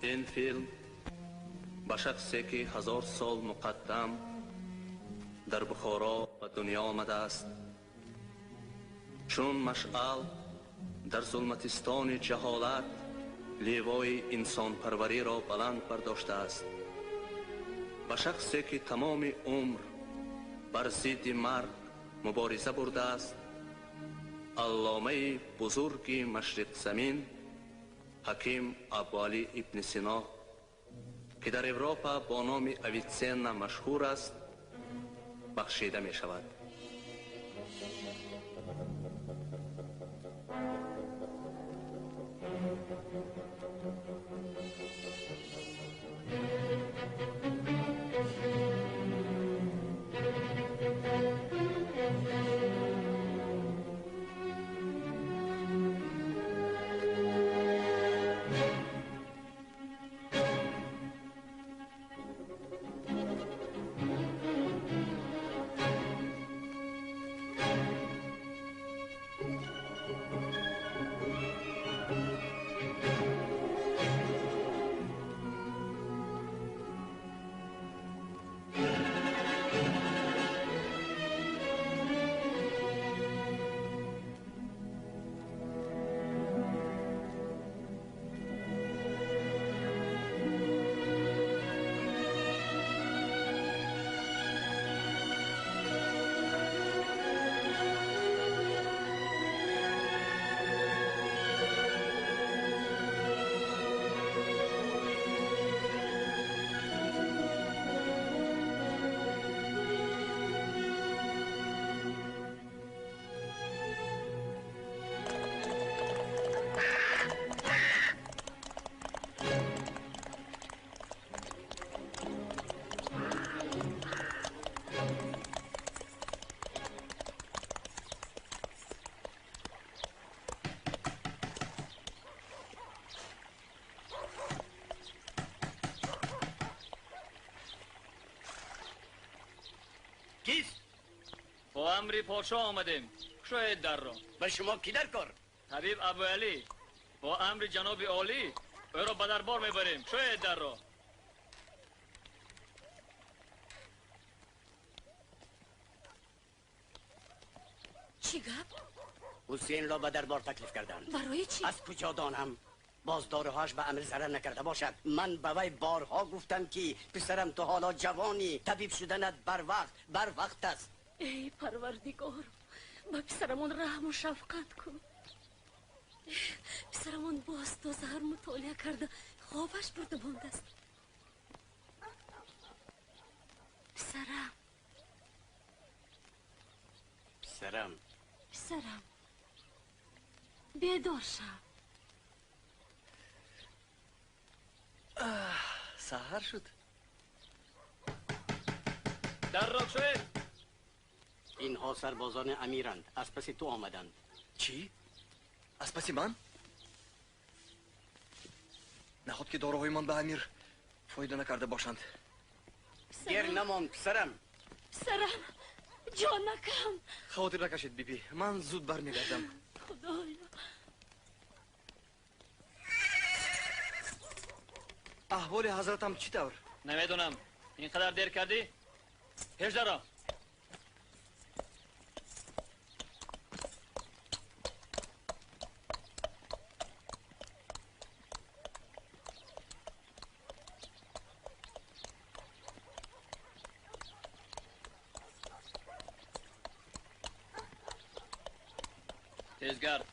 Ин филм ба шахсе ки 1000 сол муқаддам дар Бухоро ба дунё омадааст, чун машъал дар зулматистони ҷаҳолат ливои инсонпарвариро баланд бардоштааст, ба шахсе ки тамоми умр бар зидди марг мубориза бурдааст, алломаи бузурги машриқзамин Ҳаким Абуалӣ ибни Сино, ки дар Европа бо номи Авитсенна машҳур аст, бахшида мешавад. Бо амри подшоҳ омадем. Кушоед дарро. Ба шумо кӣ дар кор? Табиб Абуалӣ. Бо амри ҷаноби олӣ ӯро ба дарбор мебарем. Кушоед дарро. Чӣ гап? Ҳусейнро ба дарбор таклиф карданд. Барои чӣ? Аз куҷо донам? Боз доруҳояш ба амир зарар накарда бошад. Ман ба вай борҳо гуфтам, ки писарам, ту ҳоло ҷавонӣ, табиб шуданат барвақт аст. Эй Парвардигор, ба писарамон раҳму шафқат кун. Писарамон боз то саҳар мутолиа карда хобаш бурда мондааст. Писарам, писарам, писарам, бедор шав. Саҳар шуд. Дарро кушоед. Инҳо сарбозони амиранд, аз паси ту омаданд. Чӣ? Аз паси ман? Наход ки доруҳои ман ба амир фоида накарда бошанд. Дер намонд, писарам. Писарам, ҷонакам. Хавотир накашед, биби, ман зуд бармегардам. Худоё. Аҳволи ҳазратам чӣ тавр? Намедонам. Ин қадар дер кардӣ? Пеш даро. Тезгард.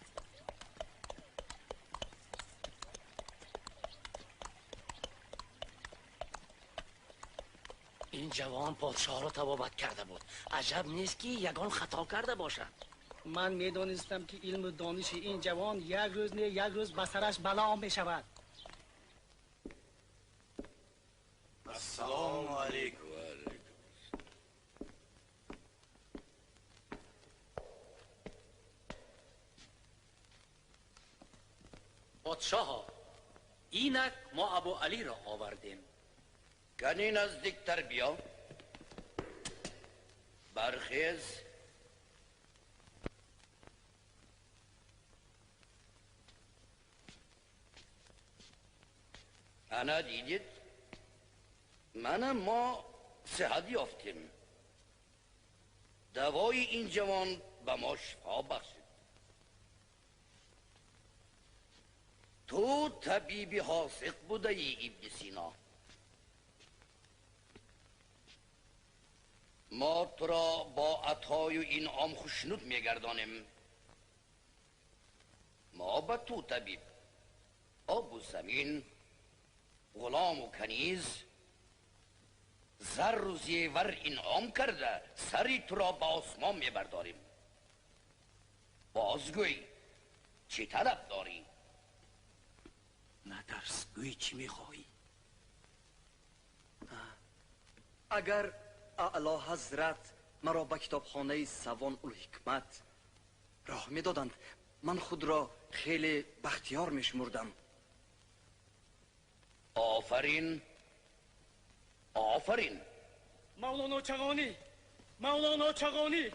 Ин ҷавон подшоҳро табобат карда буд. Аҷаб нест, ки ягон хато карда бошад. Ман медонистам, ки илму дониши ин ҷавон як рӯз не як рӯз ба сараш бало мешавад. Ассалому алайкум. Подшоҳо, инак мо Абуалиро овардем. Кани наздиктар биё. Бархез. Ана дидед, мана мо сиҳат ёфтем. Давои ин ҷавон ба мо шифо бахшид. Ту табиби ҳосиқ будаӣ, Ибни Сино. Мо туро бо атою инъом хушнуд мегардонем. Мо ба ту табиб обу замин, ғулому каниз, зарру зевар инъом карда, сари туро ба осмон мебардорем. Бозгӯй, чӣ талаб дорӣ? Натарс, гӯй чӣ мехоҳӣ? Агар Аъло ҳазрат маро ба китобхонаи Савон улҳикмат роҳ медоданд, ман худро хеле бахтиёр мешумурдам. Офарин, офарин. Мавлоно Чағонӣ, Мавлоно Чағонӣ,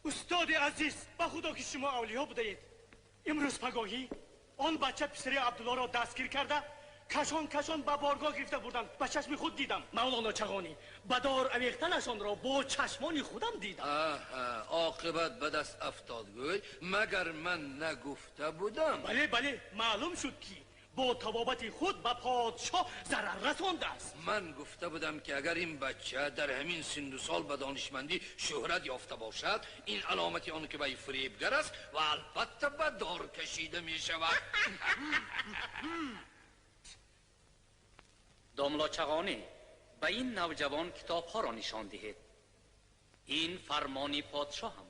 устоди азиз, ба худо ки шумо авлиё будаед. Имрӯз пагоҳӣ он бача писари Абдуллоро дастгир карда, кашон кашон ба боргоҳ гирифта бурданд. Ба чашми худ дидам. Мавлоно Чағонӣ, ба дор авехтанашонро бо чашмони худам дидам. Оқибат ба даст афтод гӯй, магар ман нагуфта будам? Бале, бале, маълум шуд ки бо табобати худ ба подшоҳ зарар расондааст. Ман гуфта будам ки агар ин бача дар ҳамин синну сол ба донишмандӣ шӯҳрат ёфта бошад, ин аломати он ки вай фиребгар аст ва албатта ба дор кашида мешавад. Домло Чағонӣ, ба ин навҷавон китобҳоро нишон диҳед. Ин фармони подшоҳамон.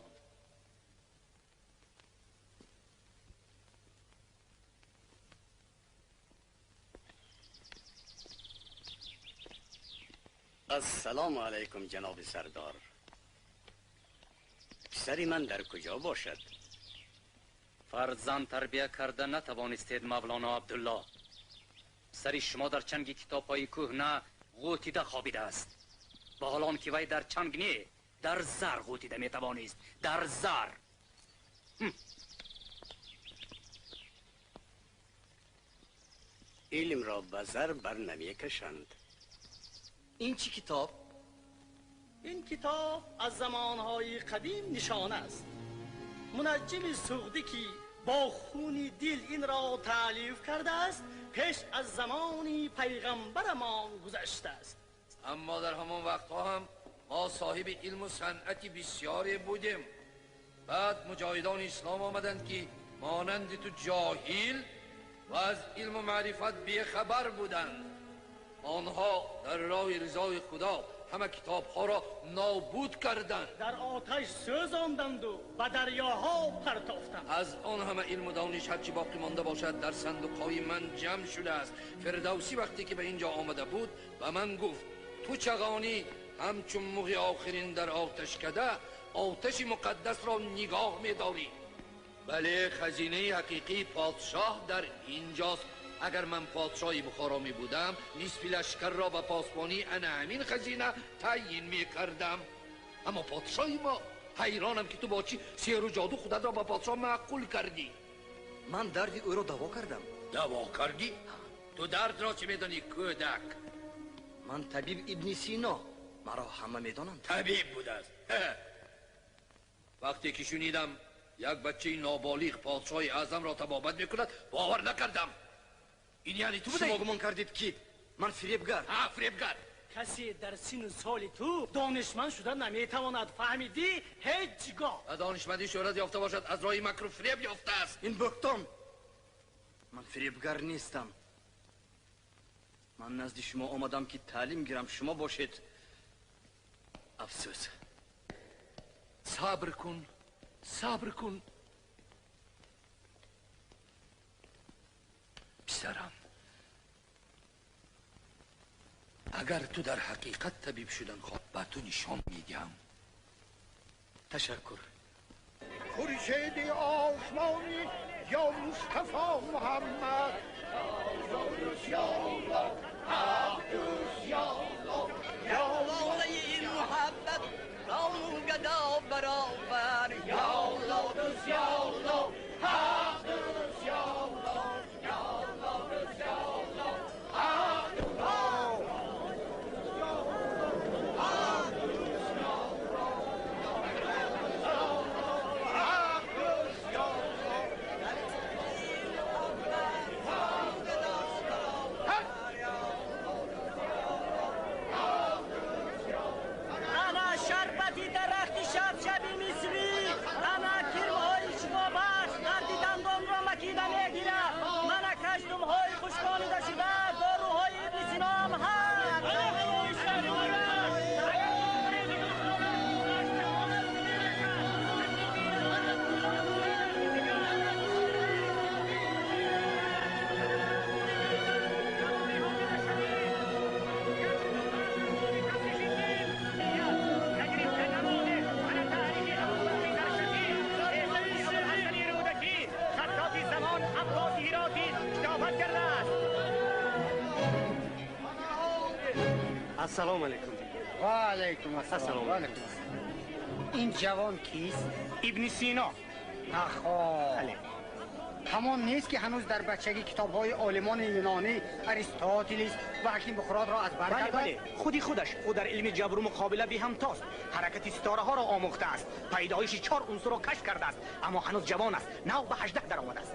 Ассалому алайкум, ҷаноби сардор. Писари ман дар куҷо бошад? Фарзанд тарбия карда натавонистед, Мавлоно Абдулло. Писари шумо дар чанги китобҳои кӯҳна ғӯтида хобидааст. Ба ҳол он ки вай дар чанг не, дар зар ғӯтида метавонист. Дар зар. Илмро ба зар бар намекашанд. Ин чӣ китоб? Ин китоб аз замонҳои қадим нишона аст. Мунаҷҷими суғдӣ ки бо хуни дил инро таълиф кардааст, пеш аз замони пайғамбарамон гузаштааст. Аммо дар ҳамон вақтҳо ҳам мо соҳиби илму санъати бисёре будем. Баъд муҷоҳидони ислом омаданд ки монанди ту ҷоҳил ва аз илму маърифат бехабар буданд. Онҳо дар роҳи ризои Худо ҳама китобҳоро нобуд карданд. Дар оташ сӯзонданду ба дарёҳо партофтанд. Аз он ҳама илму дониш ҳарчи боқӣ монда бошад дар сандуқҳои ман ҷамъ шудааст. Фирдавсӣ вақте ки ба инҷо омада буд ба ман гуфт: ту Чағонӣ ҳамчун муғи охирин дар оташкада оташи муқаддасро нигоҳ медорӣ. Бале, хазинаи ҳақиқии подшоҳ дар инҷост. Агар ман подшоҳи Бухоро мебудам, нисфи лашкарро ба посбонии ана ҳамин хазина таъйин мекардам. Аммо подшоҳи мо, ҳайронам ки ту бо чӣ сеҳру ҷоду худатро ба подшоҳ маъқул кардӣ. Ман дарди ӯро даво кардам. Даво кардӣ? Ту дардро чӣ медонӣ, кӯдак? Ман табиб Ибни Сино, маро ҳама медонанд. Табиб будааст. Вақте ки шунидам як бачаи ноболиғ подшоҳи аъзамро табобат мекунад, бовар накардам. Ин яъне ту будаӣ? Шумо гумон кардед ки ман фиребгар? Ҳа, фиребгар. Касе дар синну соли ту донишманд шуда наметавонад, фаҳмидӣ? Ҳеҷ гоҳ. Ба донишмандӣ шӯҳрат ёфта бошад, аз роҳи макру фиреб ёфтааст. Ин бӯҳтон. Ман фиребгар нестам. Ман назди шумо омадам ки таълим гирам, шумо бошед. Афсӯс. Сабр кун, сабр кун. Писарам, агар ту дар ҳақиқат табиб шудан хоҳ, ба ту нишон медиҳам. Ташаккур. Хуршеди осмонӣ ё Мустафо Муҳаммад, ё Аллоҳ, Абдус ё Аллоҳ, ё лолаи муҳаббат рону гадо баробар, ё Аллоҳ, ё Аллоҳ, Абдус ё Аллоҳ, ё Аллоҳ, ё Аллоҳ, Ассалому алайкум. Ва алайкум ассалом. Ва алайкум ассалом. Ин ҷавон кист? Ибни Сино. Нахо. Бале. Ҳамон нест ки ҳанӯз дар бачагӣ китобҳои олимони юнонӣ Аристотелис ва ҳаким Буқротро аз бар Бале, карда? бале. Худи худаш. Ӯ дар илми ҷабру муқобила беҳамтост. Ҳаракати ситораҳоро омӯхтааст. Пайдоиши 4 унсурро кашф кардааст. Аммо ҳанӯз ҷавон аст. Нав ба 18 даромадааст.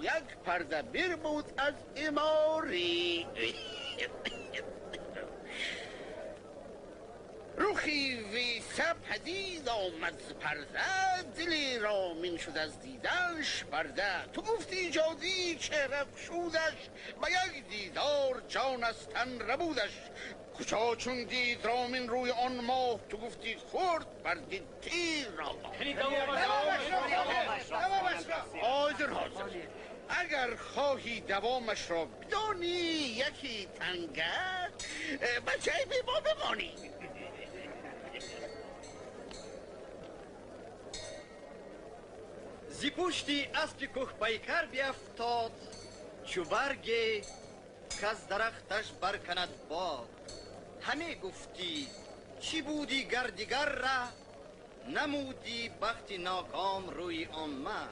یک پرده بیر بود از اماری روخی ویسه پدید آمد ز پرده، دلی رامین شد از دیدنش پرده. تو گفتی جادی چهره گشودش، به یک دیدار جان از تن ربودش. کجا چون دید رامین روی آن ماه، تو گفتی خورد پرده تیر را. حاضر حاضر. اگر خواهی دوامش را بدانی، یکی تنگه به جیب ما بمانی. зи пушти аспи кӯҳпайкар биафтод, чу барге каз дарахташ барканад бод. Ҳаме гуфтӣ чӣ буди гар дигар ра, намудӣ бахти ноком рӯи омма.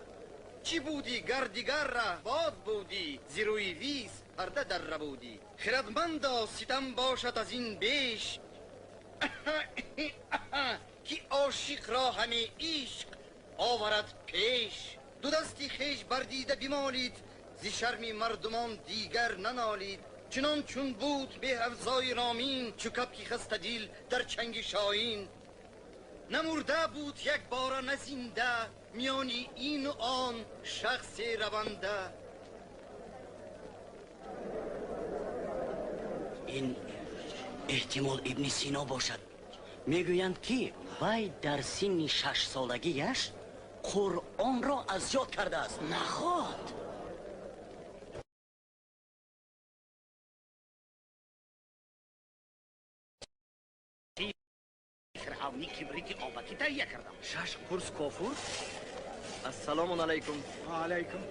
Чӣ будӣ гар дигар ра, бод будӣ, зи рӯи виз парда дар рабудӣ. Хирадмандо ситам бошад аз ин беш, ки ошиқро ҳаме ишқ оварад пеш. Ду дасти хеш бар дида бимолид, зи шарми мардумон дигар нанолид. Чунон чун буд беҳафзои ромин, чу кабки хастадил дар чанги шоҳин. Намурда буд якбора на зинда, миёни ину он шахсе раванда. Ин эҳтимол Ибни Сино бошад. Мегӯянд ки вай дар синни 6 солагиаш Қуръонро аз ёд кардааст. Наход. Фиръавни кибрити обакӣ таҳия кардам. 6 қурс кофур? Ассалому алайкум. Ва алайкум.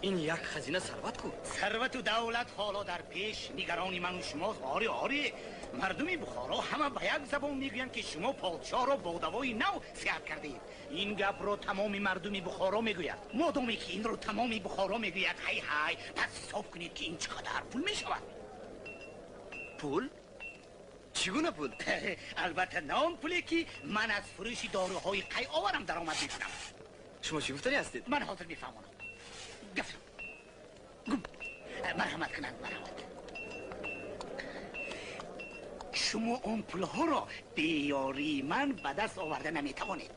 Ин як хазина сарват ку? Сарвату давлат ҳоло дар пеш нигарони ману шумост. Оре, оре. Мардуми Бухоро ҳама ба як забон мегӯянд ки шумо подшоҳро бо давои нав сиҳат кардаед. Ин гапро тамоми мардуми Бухоро мегӯяд. Модоме ки инро тамоми Бухоро мегӯяд, ҳай ҳай, пас ҳисоб кунед ки ин чӣ қадар пул мешавад. Пул? Чӣ гуна пул? Албатта на он пуле ки ман аз фурӯши доруҳои қай оварам даромад мекунам. Шумо чӣ гуфтанӣ ҳастед? Ман ҳозир мефаҳмонам. Гафтам. Гум. Марҳамат кунанд, марҳамат. Шумо он пулҳоро бе ёрии ман ба даст оварда наметавонед.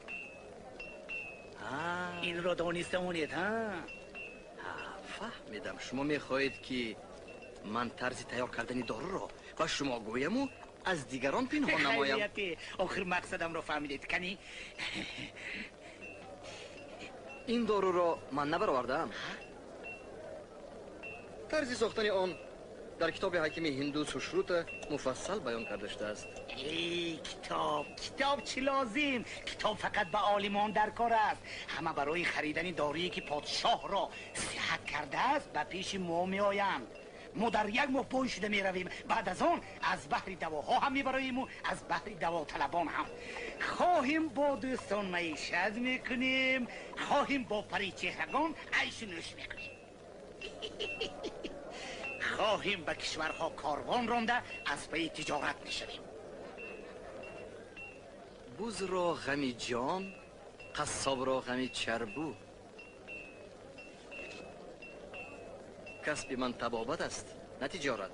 Инро дониста монед, ҳа? Фаҳмидам. Шумо мехоҳед ки ман тарзи тайёр кардани доруро ба шумо гӯяму аз дигарон пинҳон намоям. Охир мақсадамро фаҳмидед, кани? Ин доруро ман набаровардаам. Тарзи сохтани он дар китоби ҳакими ҳинду Сушрута муфассал баён карда шудааст. Эй, китоб, китоб чӣ лозим? Китоб фақат ба олимон дар кор аст. Ҳама барои харидани доруе ки подшоҳро сиҳат кардааст ба пеши мо меоянд. Мо дар як моҳ бой шуда меравем. Баъд аз он аз баҳри давоҳо ҳам мебароему аз баҳри давоталабон ҳам. Хоҳем бо дӯстон маишат мекунем, хоҳем бо паричеҳрагон айшу нӯш мекунем. Хоҳем ба кишварҳо корвон ронда аз пайи тиҷорат мешавем. Бузро ғами ҷон, қассобро ғами чарбу. Касби ман табобат аст, на тиҷорат.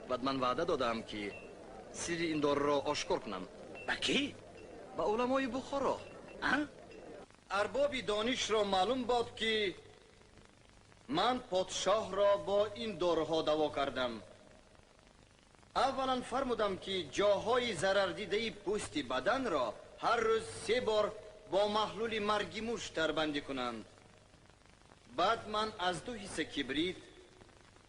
Баъд ман ваъда додаам, ки сирри ин доруро ошкор кунам. Ба кӣ? Ба уламои Бухоро. Арбоби донишро маълум бод, ки ман подшоҳро бо ин доруҳо даво кардам. Аввалан фармудам, ки ҷоҳои зарардидаи пӯсти баданро ҳар рӯз 3 бор бо маҳлули марги муш тарбандӣ кунанд. Баъд ман аз 2 ҳисса кибрит,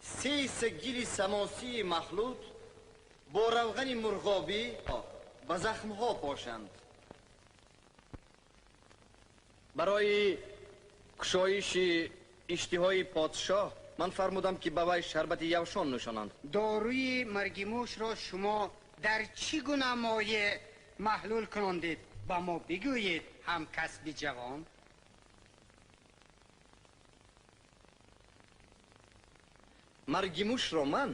3 ҳисса гили самосии махлут бо равғани мурғобӣ ба захмҳо пошанд. Барои кушоиши иштиҳои подшоҳ ман фармудам, ки ба вай шарбати явшон нӯшонанд. Доруи марги мушро шумо дар чӣ гуна моеъ маҳлул кунондед? Ба мо бигӯед, ҳамкасби ҷавон. Марги мушро ман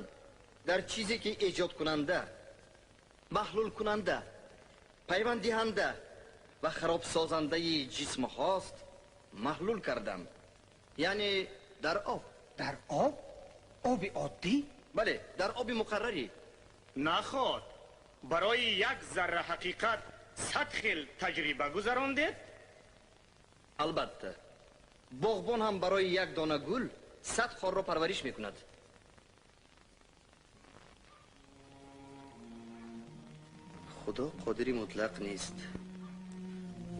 дар чизе ки эҷодкунанда, маҳлулкунанда, пайванддиҳанда ва харобсозандаи ҷисмҳост маҳлул кардам. Яъне дар об. Дар об? Оби оддӣ? Бале, дар оби муқаррарӣ. Наход, барои як зарра ҳақиқат 100 хел таҷриба гузарондед? Албатта. Боғбон ҳам барои як дона гул 100 хорро парвариш мекунад. Худо қодири мутлақ нест.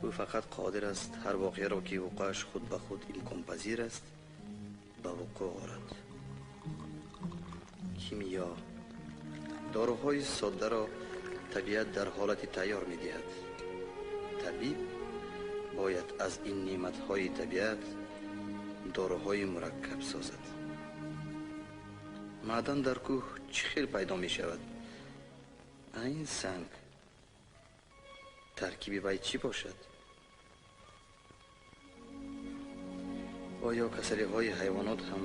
Ӯ фақат қодир аст ҳар воқеаро, ки вуқӯъаш худ ба худ имконпазир аст, ба вуқӯъ орад. Кимиё доруҳои соддаро табиат дар ҳолати тайёр медиҳад. Табиб бояд аз ин неъматҳои табиат доруҳои мураккаб созад. Маъдан дар кӯҳ чӣ хел пайдо мешавад? Ин санг таркиби вай чӣ бошад? Оё касалиҳои ҳайвонот ҳам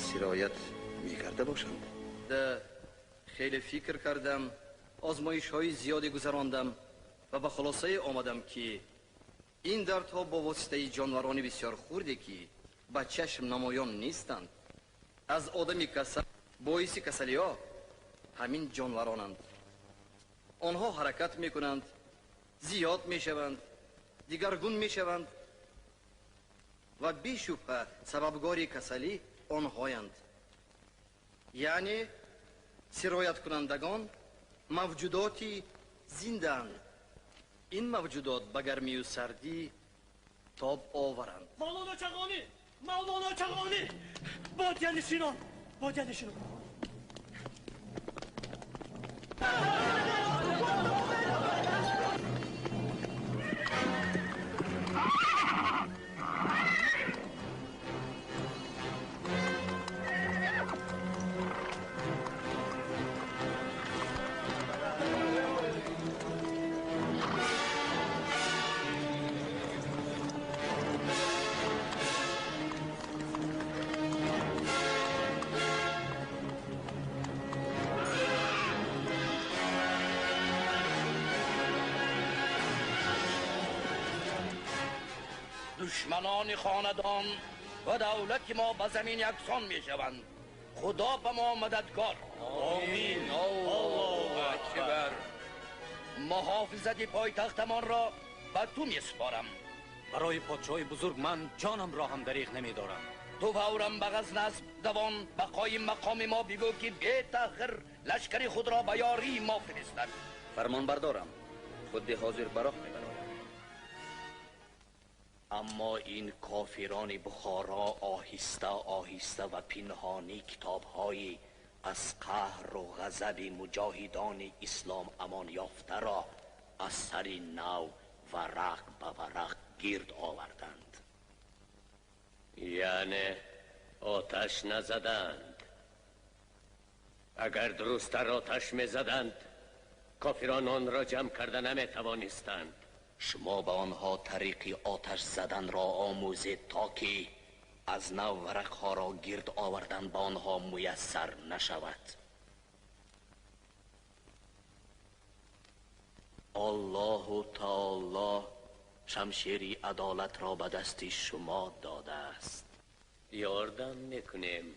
сироят мекарда бошанд? Хеле фикр кардам, озмоишҳои зиёде гузарондам ва ба хулосае омадам, ки ин дардҳо бо воситаи ҷонварони бисёр хурде, ки ба чашм намоён нестанд, аз одами касал боиси касалиҳо ҳамин ҷонваронанд. Онҳо ҳаракат мекунанд, зиёд мешаванд, дигаргун мешаванд ва бешубҳа сабабгори касалӣ онҳоянд. Яъне сирояткунандагон мавҷудоти зиндаанд. Ин мавҷудот ба гармию сардӣ тоб оваранд. Мавлоно Чағонӣ! Мавлоно Чағонӣ! Бодиянишинон! Бодиянишинон! Душманони хонадон ва давлати мо ба замин яксон мешаванд. Худо ба мо мададгор. Омин. Аллоҳу акбар. Муҳофизати пойтахтамонро ба ту месупорам. Барои подшоҳи бузург ман ҷонамро ҳам дариғ намедорам. Ту фавран ба Ғазна асп давон, ба қоим мақоми мо бигӯ, ки бетаъхир лашкари худро ба ёрии мо фиристад. Фармонбардорам, худи ҳозир ба роҳ мебароям. Аммо ин кофирони Бухоро оҳиста оҳиста ва пинҳонӣ китобҳои аз қаҳру ғазаби муҷоҳидони ислом амон ёфтаро аз сари нав варақ ба варақ гирд оварданд. Яъне оташ назаданд. Агар дурусттар оташ мезаданд, кофирон онро ҷамъ карда наметавонистанд. Шумо ба онҳо тариқи оташ заданро омӯзед, то ки Аз нав варақҳоро гирд овардан ба онҳо муяссар нашавад. Аллоҳу таоло шамшери адолатро ба дасти шумо додааст. Ёрдам мекунем.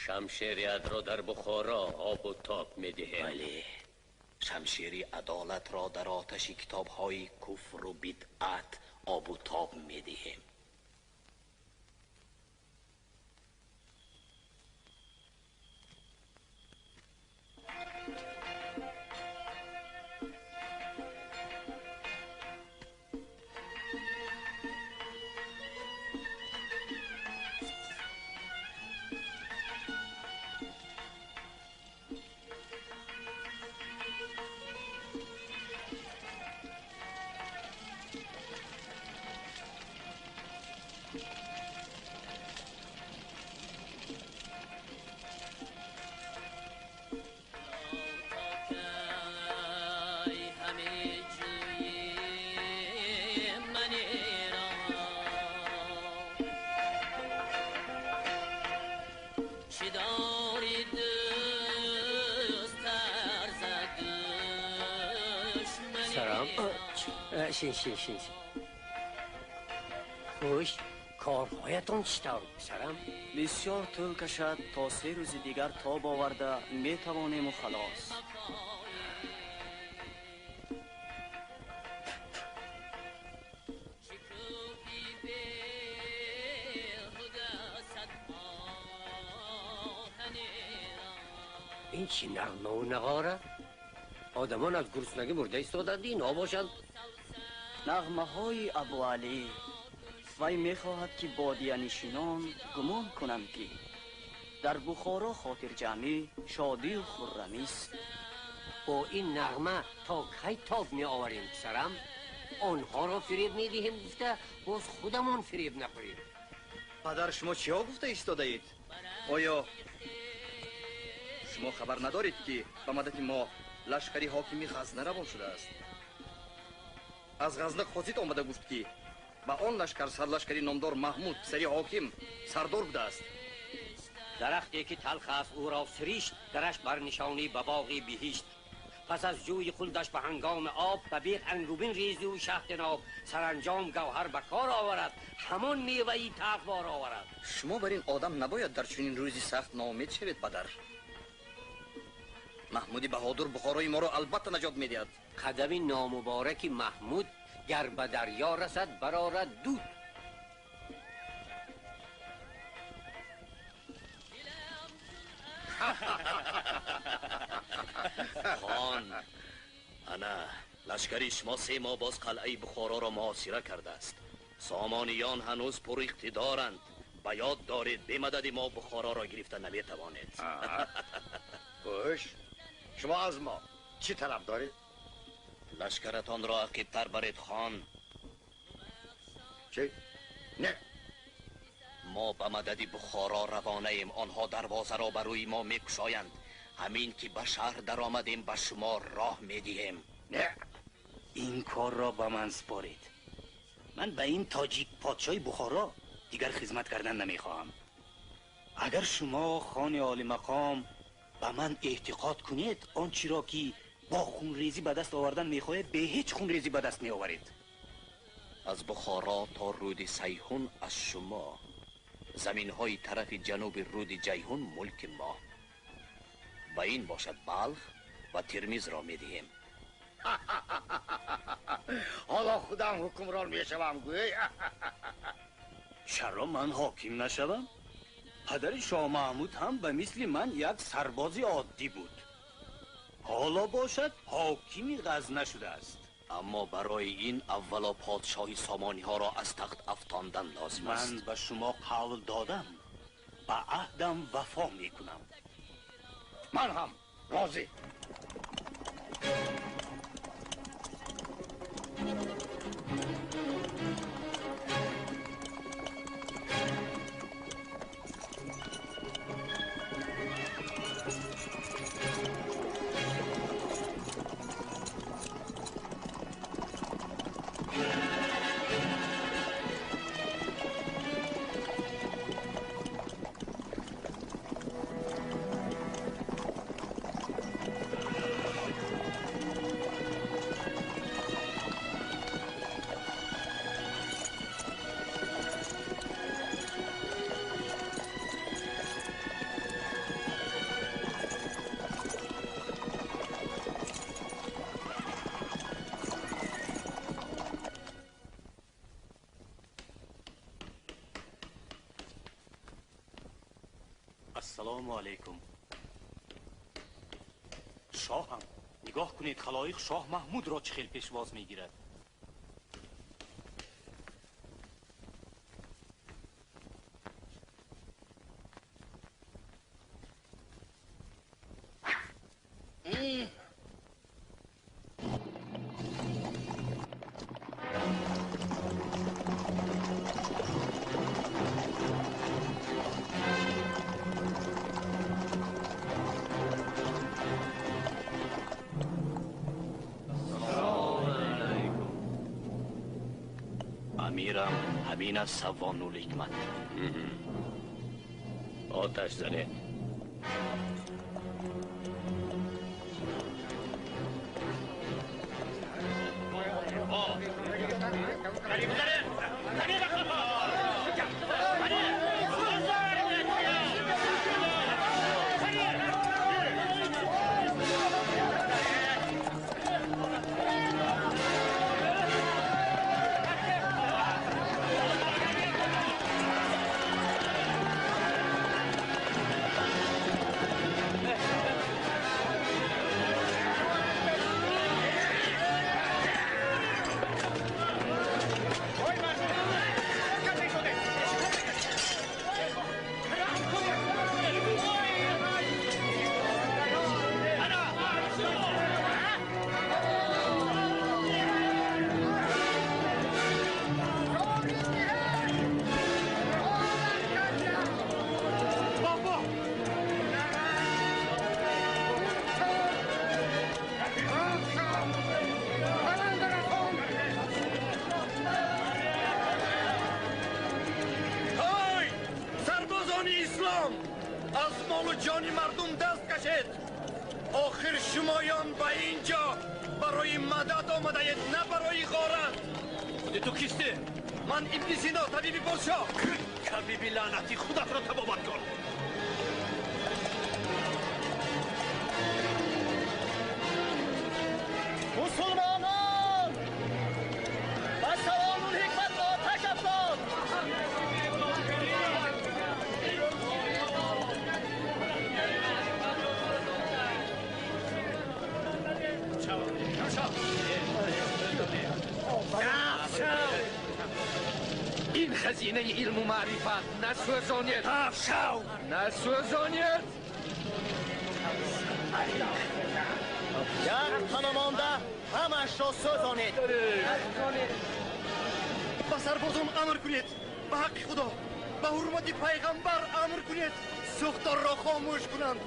Шамшери адро дар Бухоро обу тоб медиҳем. Бале, шамшери адолатро дар оташи китобҳои куфру бидъат обу тоб медиҳем. Шин шин шин. Хуш, корҳоятон чӣ тавр, писарам? Бисёр тӯл кашад, то 3 рӯзи дигар тоб оварда метавонему халос. Ин чӣ нағмаву нағора? Одамон аз гуруснагӣ мурда истоданд, инҳо бошанд. Нағмаҳои Абуалӣ. Вай мехоҳад, ки бодиянишинон гумон кунанд, ки дар Бухоро хотирҷамъӣ, шодию хуррамист. Бо ин нағма то кай тоб меоварем, писарам? Онҳоро фиреб медиҳем гуфта, боз худамон фиреб нахӯрем. Падар, шумо чиҳо гуфта истодаед? Оё шумо хабар надоред, ки ба мадади мо лашкари ҳокими Ғазна равон шудааст? Аз Ғазна қосид омада гуфт, ки ба он лашкар сарлашкари номдор Маҳмуд, писари ҳоким, сардор будааст. Дарахте ки талх аст, ӯро сиришт, дараш бар нишонӣ ба боғи биҳишт. Пас аз ҷӯи хулдаш ба ҳангоми об, ба бех ангубин резу шаҳди ноб, саранҷом гавҳар ба кор оварад, ҳамон меваи талх бор оварад. Шумо бар ин одам набояд дар чунин рӯзи сахт ноумед шавед, падар. Маҳмуди Баҳодур Бухорои моро албатта наҷот медиҳад. Қадами номубораки Маҳмуд гар ба дарё расад, барорад дуд. Хон, ана лашкари шумо 3 моҳ боз қалъаи Бухороро муҳосира кардааст. Сомониён ҳанӯз пуриқтидоранд. Ба ёд доред, бемадади мо Бухороро гирифта наметавонед. Хуш, шумо аз мо чӣ талаб доред? Лашкаратонро ақибтар баред, хон. Чӣ? Не. Мо ба мадади Бухоро равонаем. Онҳо дарвозаро ба рӯи мо мекушоянд. Ҳамин ки ба шаҳр даромадем, ба шумо роҳ медиҳем. Не. Ин корро ба ман супоред. Ман ба ин тоҷик подшоҳи Бухоро дигар хизмат кардан намехоҳам. Агар шумо хони олимақом ба ман эътиқод кунед, он чиро ки бо хунрезӣ ба даст овардан мехоҳед, бе ҳеҷ хунрезӣ ба даст меоваред. Аз Бухоро то рӯди Сайҳун аз шумо, заминҳои тарафи ҷануби рӯди Ҷайҳун мулки мо. Ба ин бошад Балх ва Термизро медиҳем. Ҳоло худам ҳукмрон мешавам, гӯй. Чаро ман ҳоким нашавам? Падари Шоҳ Маҳмуд ҳам ба мисли ман як сарбози оддӣ буд. Ҳоло бошад ҳокими Ғазна шудааст. Аммо барои ин аввало подшоҳи сомониҳоро аз тахт афтондан лозим аст. Ман ба шумо қавл додам, ба аҳдам вафо мекунам. Ман ҳам розӣ. Ассалому алайкум. Шоҳам, нигоҳ кунед, халоиқ шоҳ Маҳмудро чӣ хел пешвоз мегирад. Амирам, ҳамин аст Савонулҳикмат. Оташ занед. Хазинаи илму маърифат насӯзонед, насӯзонед. Як тана монда ҳамашро сӯзонед. Ба сарбозон амр кунед, ба ҳаққи Худо, ба ҳурмати пайғамбар амр кунед, сӯхторро хомӯш кунанд.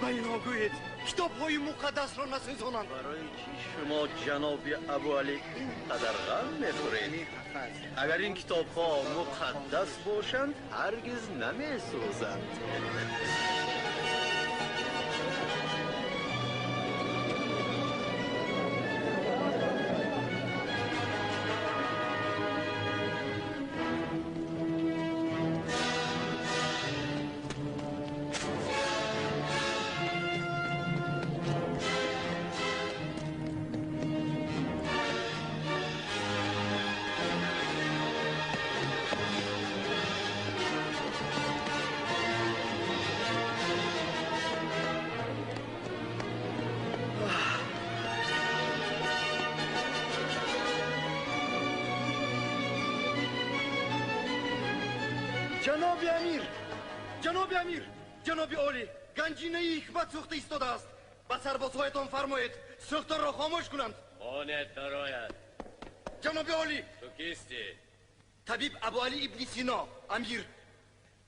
Ба инҳо гӯед, китобҳои муқаддасро насӯзонанд. Барои чӣ шумо ҷаноби Абуалӣ ин қадар ғам мехӯред? Агар ин китобҳо муқаддас бошанд, ҳаргиз намесӯзанд. Ҷаноби амир, ҷаноби амир, ҷаноби олӣ, ганҷинаи ҳикмат сӯхта истодааст. Ба сарбозҳоятон фармоед, сӯхторро хомӯш кунанд. Монед дарояд. Ҷаноби олӣ. Ту кистӣ? Табиб Абуалӣ ибни Сино, амир.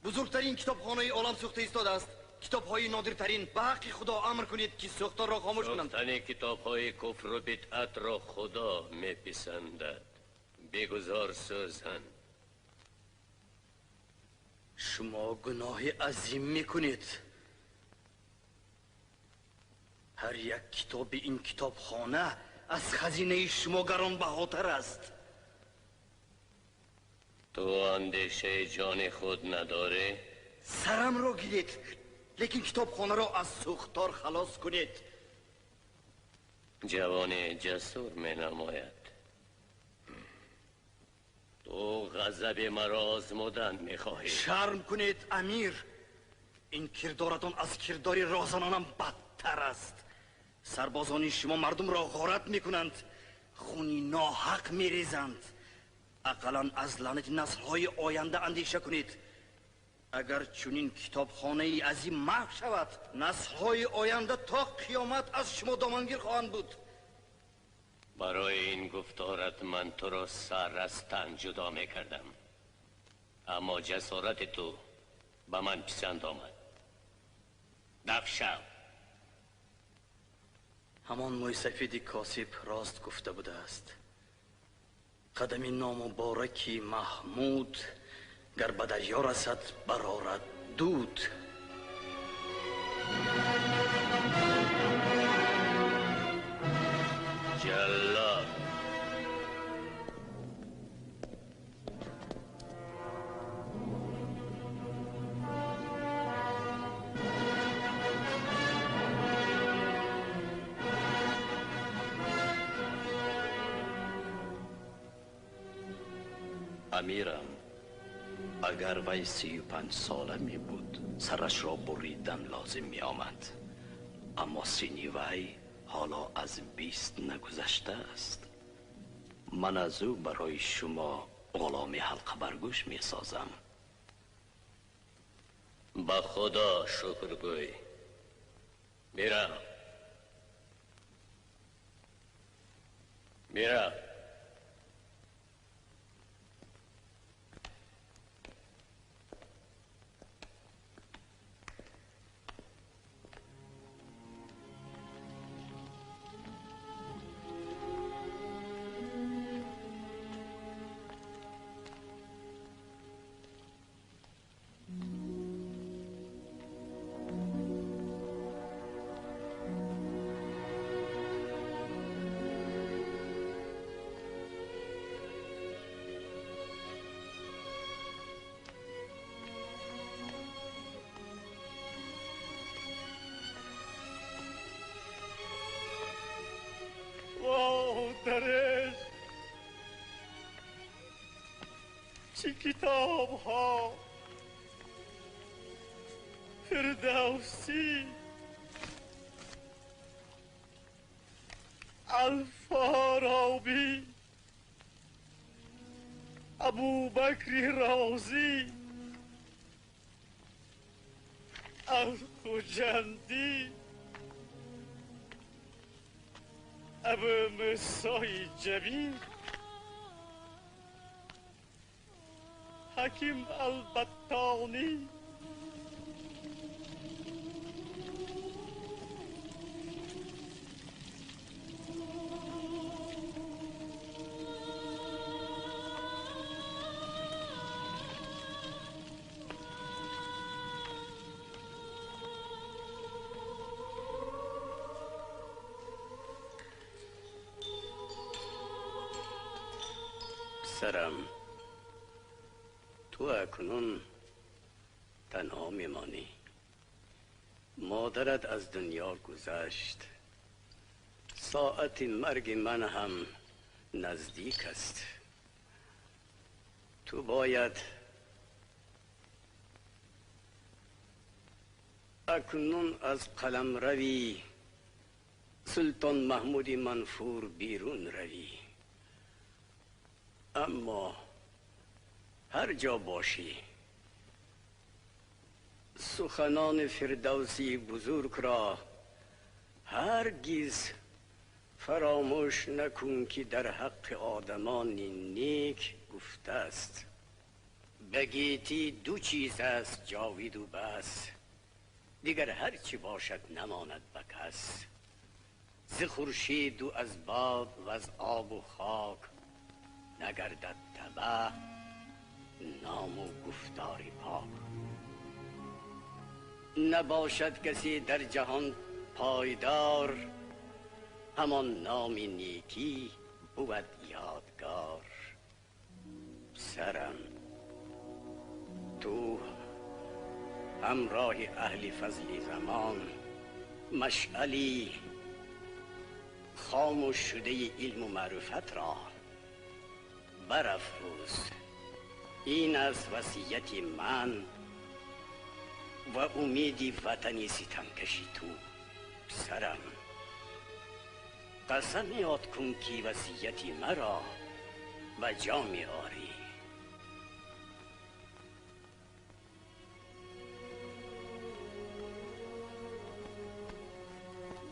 Бузургтарин китобхонаи олам сӯхта истодааст. Китобҳои нодиртарин. Ба ҳаққи Худо амр кунед, ки сӯхторро хомӯш кунанд. Сӯхтани китобҳои куфру бидъатро Худо меписандад. Бигузор сӯзанд. Шумо гуноҳи азим мекунед. Ҳар як китоби ин китобхона аз хазинаи шумо гаронбаҳотар аст. Ту андешаи ҷони худ надорӣ? Сарамро гиред, лекин китобхонаро аз сӯхтор халос кунед. Ҷавони ҷасур менамояд. Ту Ғазаби маро озмудан мехоҳед. Шарм кунед, амир. Ин кирдоратон аз кирдори роҳзанонам бадтар аст. Сарбозони шумо мардумро ғорат мекунанд, хуни ноҳақ мерезанд. Ақаллан аз лаънати наслҳои оянда андеша кунед. Агар чунин китобхонаи азим маҳв шавад, наслҳои оянда то қиёмат аз шумо домангир хоҳанд буд. Барои ин гуфторат ман туро сар аз тан ҷудо мекардам, аммо ҷасорати ту ба ман писанд омад. Даф шав. Ҳамон мӯйсафеди косиб рост гуфта будааст. Қадами номубораки Маҳмуд гар ба дарё расад, барорад дуд. Ҷаллод. Амирам, агар вай 35 сола мебуд, сарашро буридан лозим меомад. Аммо синни вай ҳоло аз 20 нагузаштааст. Ман аз ӯ барои шумо ғуломи ҳалқабаргӯш месозам. Ба Худо шукр гӯй. Мирам. Мирам. چی کتاب ها، فردوسی، الفارابی، ابوبکر رازی، الخجندی، ابو موسی جبیر، حکیم البطانی. پسرم، تو اکنون تنها میمانی. مادرت از دنیا گذشت. ساعت مرگ من هم نزدیک است. تو باید اکنون از قلمروی سلطان محمود منفور بیرون روی. اما هر جا باشی سخنان فردوسی بزرگ را هرگز فراموش نکن که در حق آدمان نیک گفته است. به گیتی دو چیز است جاوید و بس، دیگر هر چی باشد نماند به کس. ز خورشید و از باد و از آب و خاک نگردد تبه نام و گفتار پاک. نباشد کسی در جهان پایدار، همان نام نیکی بود یادگار. سرم تو همراه اهل فضل زمان، مشعلی خاموش شده علم و معرفت را برافروز. Ин аст васияти ман ва умеди ватани ситамкаши ту, писарам. Қасам ёд кун, ки васияти маро ба ҷо меорӣ.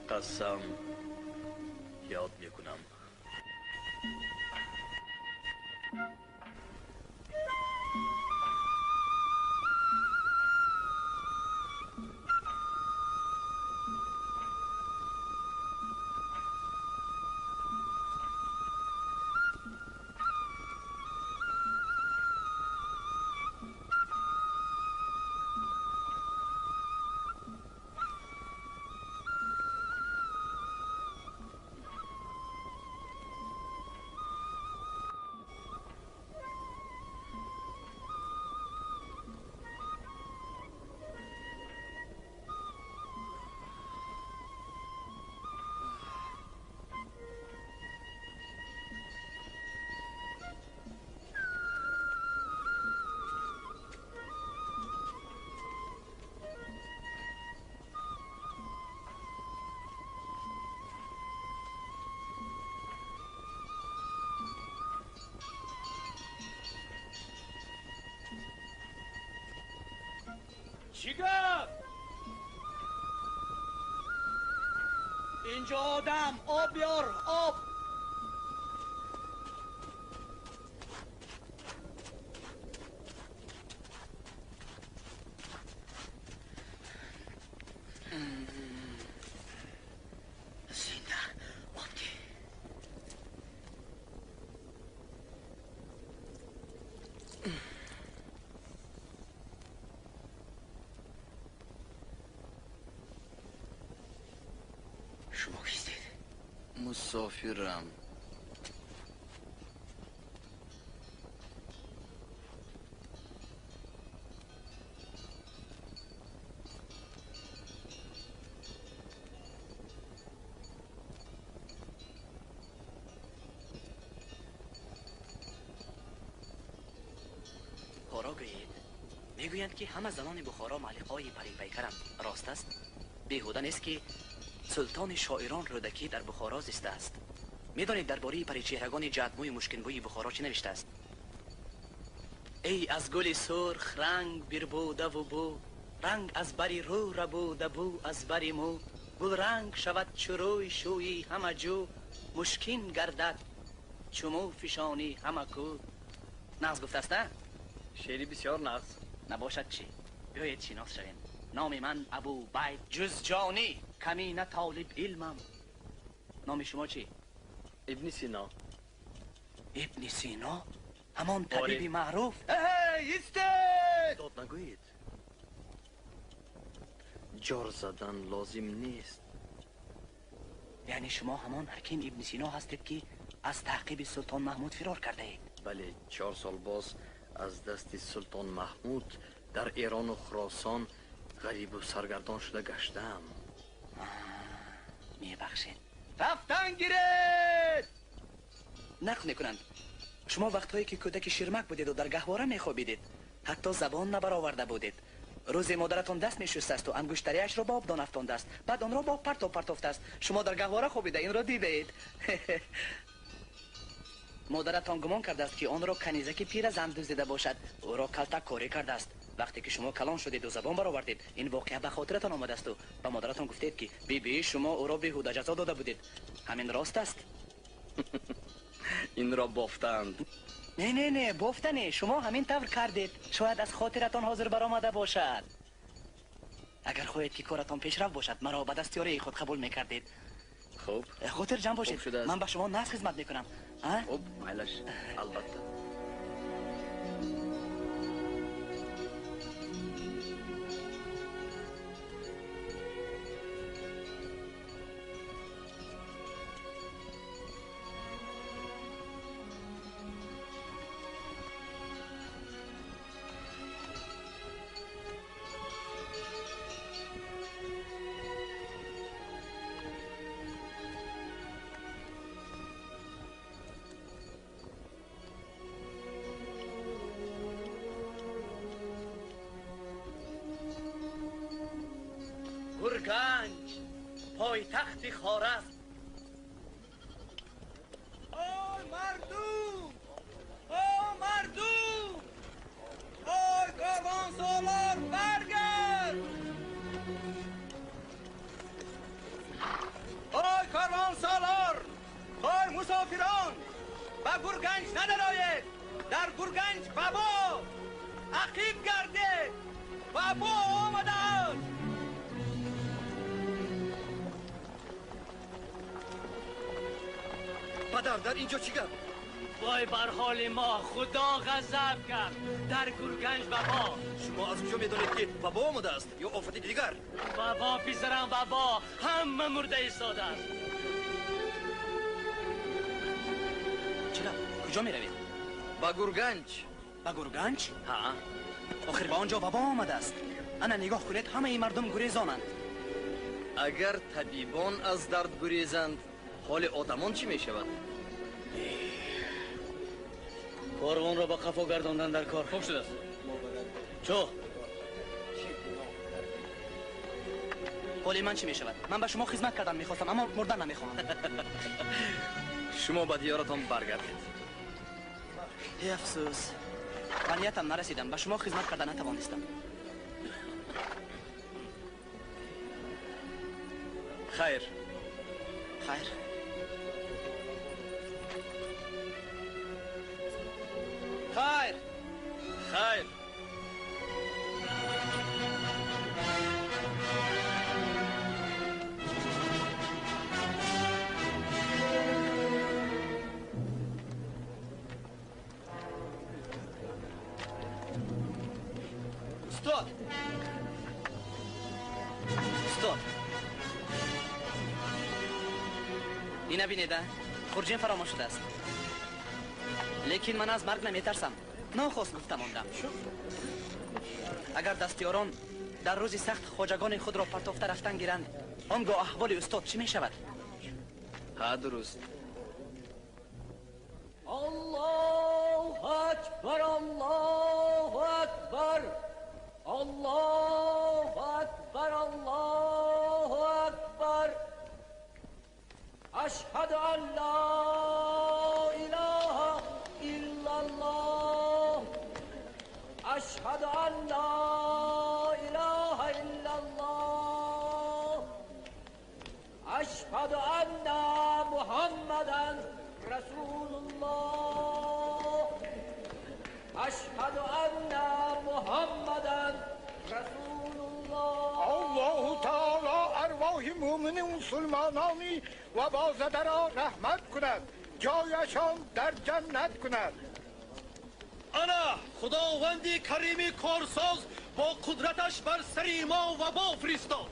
Қасам ёд мекунам. Чӣ гап? Инҷо одам, об биёр, об. Зинда об ди. Шумо кистед? Мусофирам. Бухоро гӯед. Мегӯянд, ки ҳама занони Бухоро малиқои парипайкаранд. Рост аст? Беҳуда нест, ки султони шоирон Рӯдакӣ дар Бухоро зистааст. Медонед, дар бораи паричеҳрагони ҷадмӯю мушкинбӯи Бухоро чӣ навиштааст? Эй аз гули сурх ранг бирбудаву бу, ранг аз бари рӯ рабуда бу, аз бари мӯ гулранг шавад, чу рӯй шӯйи ҳама ҷӯ, мушкин гардад чу мӯ фишонӣ ҳама кӯ. Нағз гуфтааст, на? Шеъри бисёр нағз. Набошад чӣ? Биёед шинос шавем. Номи ман Абубайд Ҷузҷонӣ, камина толиб илмам. Номи шумо чӣ? Ибни Сино. Ибни Сино? Ҳамон табиби маъруф? Истед! Дод нагӯед. Ҷор задан лозим нест. Яъне шумо ҳамон ҳаким Ибни Сино ҳастед, ки аз таъқиби Султон Маҳмуд фирор кардаед? Бале, 4 сол боз аз дасти Султон Маҳмуд дар Эрону Хуросон ғарибу саргардон шуда гаштаам. Мебахшед. Рафтан гиред! Нақл мекунанд, шумо вақтҳое ки кӯдаки ширмак будеду дар гаҳвора мехобидед, ҳатто забон набароварда будед. Рӯзе модаратон даст мешустасту ангуштарияшро ба обдон афтондааст, баъд онро ба об партоб партофтааст. Шумо дар гаҳвора хобида инро дидаед. Модаратон гумон кардааст, ки онро канизаки пиразан дуздида бошад, ӯро калтаккорӣ кардааст. Вақте ки шумо калон шудеду забон баровардед, ин воқеа ба хотиратон омадасту ба модаратон гуфтед, ки биби, шумо ӯро беҳуда ҷазо дода будед. Ҳамин рост аст? Инро бофтаанд. Не, не, не, бофта не, шумо ҳамин тавр кардед. Шояд аз хотиратон ҳозир баромада бошад. Агар хоҳед, ки коратон пешрав бошад, маро ба дастёрии худ қабул мекардед. Хуб. Хотир ҷамъ бошед, ман ба шумо нағз хизмат мекунам. Хуб, майлаш, албатта. Гурганҷ, пойтахти Хоразм. Ой мардум! О мардум! Ой корвонсолор, баргард! Ой корвонсолор! Ой мусофирон! Ба Гурганҷ надароед! Дар Гурганҷ вабо! Ақиб гардед! Вабо омадааст! Падар, дар инҷо чӣ гап? Вой бар ҳоли мо, Худо ғазаб кард. Дар Гурганҷ вабо. Шумо аз куҷо медонед, ки вабо омадааст ё офати дигар? Вабо, писарам, вабо. Ҳама мурда истодааст. Чӣ гап? Куҷо меравед? Ба Гурганҷ. Ба Гурганҷ? Ҳа. Охир ба он ҷо вабо омадааст. Ана нигоҳ кунед, ҳамаи мардум гурезонанд. Агар табибон аз дард гурезанд, ҳоли одамон чӣ мешавад? Корвонро ба қафо гардондан дар кор. Хуб шудааст. Чо? Ҳоли ман чӣ мешавад? Ман ба шумо хизмат кардан мехостам, аммо мурдан намехоҳам. Шумо ба диёратон баргардед. Эй афсӯс, ба ниятам нарасидам, ба шумо хизмат карда натавонистам. Хайр. Хайр. Хайр. Хайр. Устод! Устод! Ина бинед, хурҷин фаромӯш шудааст. Лекин ман аз марг наметарсам. Нохост гуфта мондам. Агар дастёрон дар рӯзи сахт хоҷагони худро партофта рафтан гиранд, он гоҳ аҳволи устод чӣ мешавад? Ҳа, дуруст. Аллоҳу акбар, Аллоҳу акбар, Аллоҳу акбар, Аллоҳу акбар. Ашҳаду ан ло илоҳа иллаллоҳ. Ашҳаду ан ло илоҳа иллаллоҳ. Ашҳаду анна Муҳаммадан расулуллоҳ. Ашҳаду анна Муҳаммадан расулуллоҳ. Аллоҳу таоло арвоҳи мӯмини мусулмонони вабозадаро раҳмат кунад, ҷояшон дар ҷаннат кунад. Ана Худованди карими корсоз бо қудраташ бар сари мо вабо фиристод,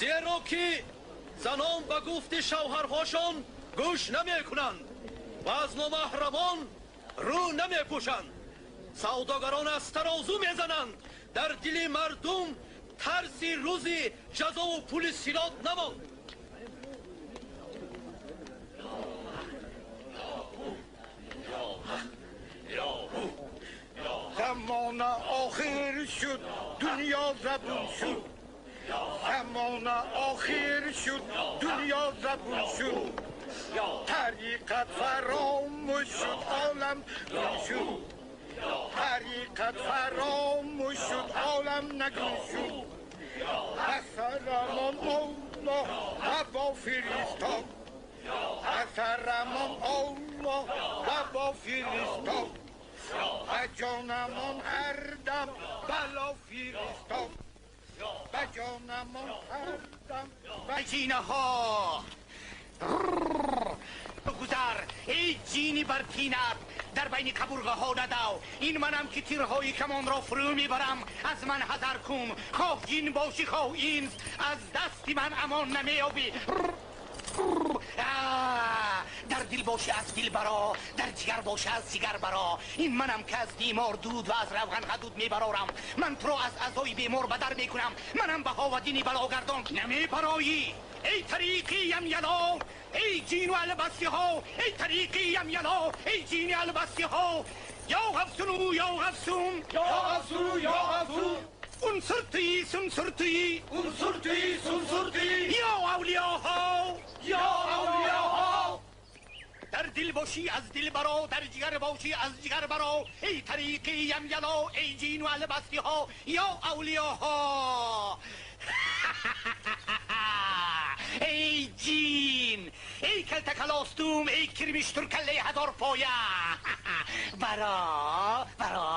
зеро ки занон ба гуфти шавҳарҳошон гӯш намекунанд ва аз номаҳрамон рӯ намепӯшанд. Савдогарон аз тарозу мезананд. Дар дили мардум тарси рӯзи ҷазову пули сирот намонд. Замона охир шуд, дунё забун шуд. Замона охир шуд, дунё забун шуд. Тариқат фаромӯш шуд, олам гум шуд. Тариқат фаромӯш шуд, олам нагум шуд. Асарамон Аллоҳ вабо фиристод. Асарамон Аллоҳ вабо фиристод. Ба ҷонамон ҳар дам бало фиристод. Ба ҷонамон ҳар дам ҷинаҳо гузар, эй ҷини бар тинат, дар байни қабурғаҳо надав. Ин манам ки тирҳои камонро фурӯ мебарам. Аз ман ҳазар кун, хоҳ ҷин бошӣ хоҳ инс, аз дасти ман амон намеёбӣ. Дар дил бошӣ аз дил баро, дар ҷигар бошӣ аз ҷигар баро. Ин манам ки аз димор дуд ва аз равған ғадуд мебарорам. Ман туро аз аъзои бемор ба дар мекунам. Манам Баҳоваддини балогардон. Намебароӣ, эй тариқиям яло, эй ҷину албастиҳо, эй тариқиям яло, эй ҷини албастиҳо. Ё ғафсуну, ё ғафсун, ё ғафсуну, ё ғафсун. Унсур туи, сунсур туи, унсур туи, сунсур туи, ё авлиёҳо, ё авлиёҳо. Дар дил бошӣ аз дил баро, дар ҷигар бошӣ аз ҷигар баро, эй тариқи ямяло, эй ҷину албастиҳо, ё авлиёҳо. Эй ҷин, эй калтакалостум, эй кирмиштуркаллаи ҳазорпоя, баро, баро.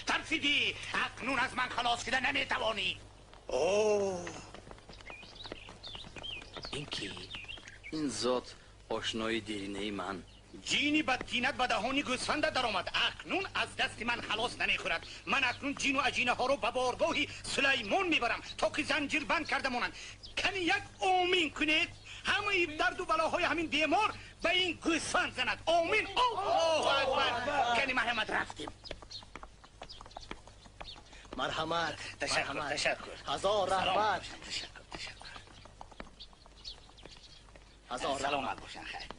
Тарсидӣ, акнун аз ман халос шуда наметавонӣ. Ин ки? Ин зот ошнои деринаи ман. Ҷини бадтинат ба даҳони гӯсфанда даромад, акнун аз дасти ман халос намехӯрад. Ман акнун ҷину аҷинаҳоро ба боргоҳи Сулаймон мебарам, то ки занҷирбанд карда монанд. Кани як омин кунед, ҳамаи дарду балоҳои ҳамин бемор ба ин гӯсфанд занад. Омин. Аллоҳу акбар. Кани марҳамат, рафтем. Марҳамат. Ташаккур, ташаккур. Ҳазор раҳмат. Ташаккур, ташаккур. Ҳазор саломат бошанд. Хайр,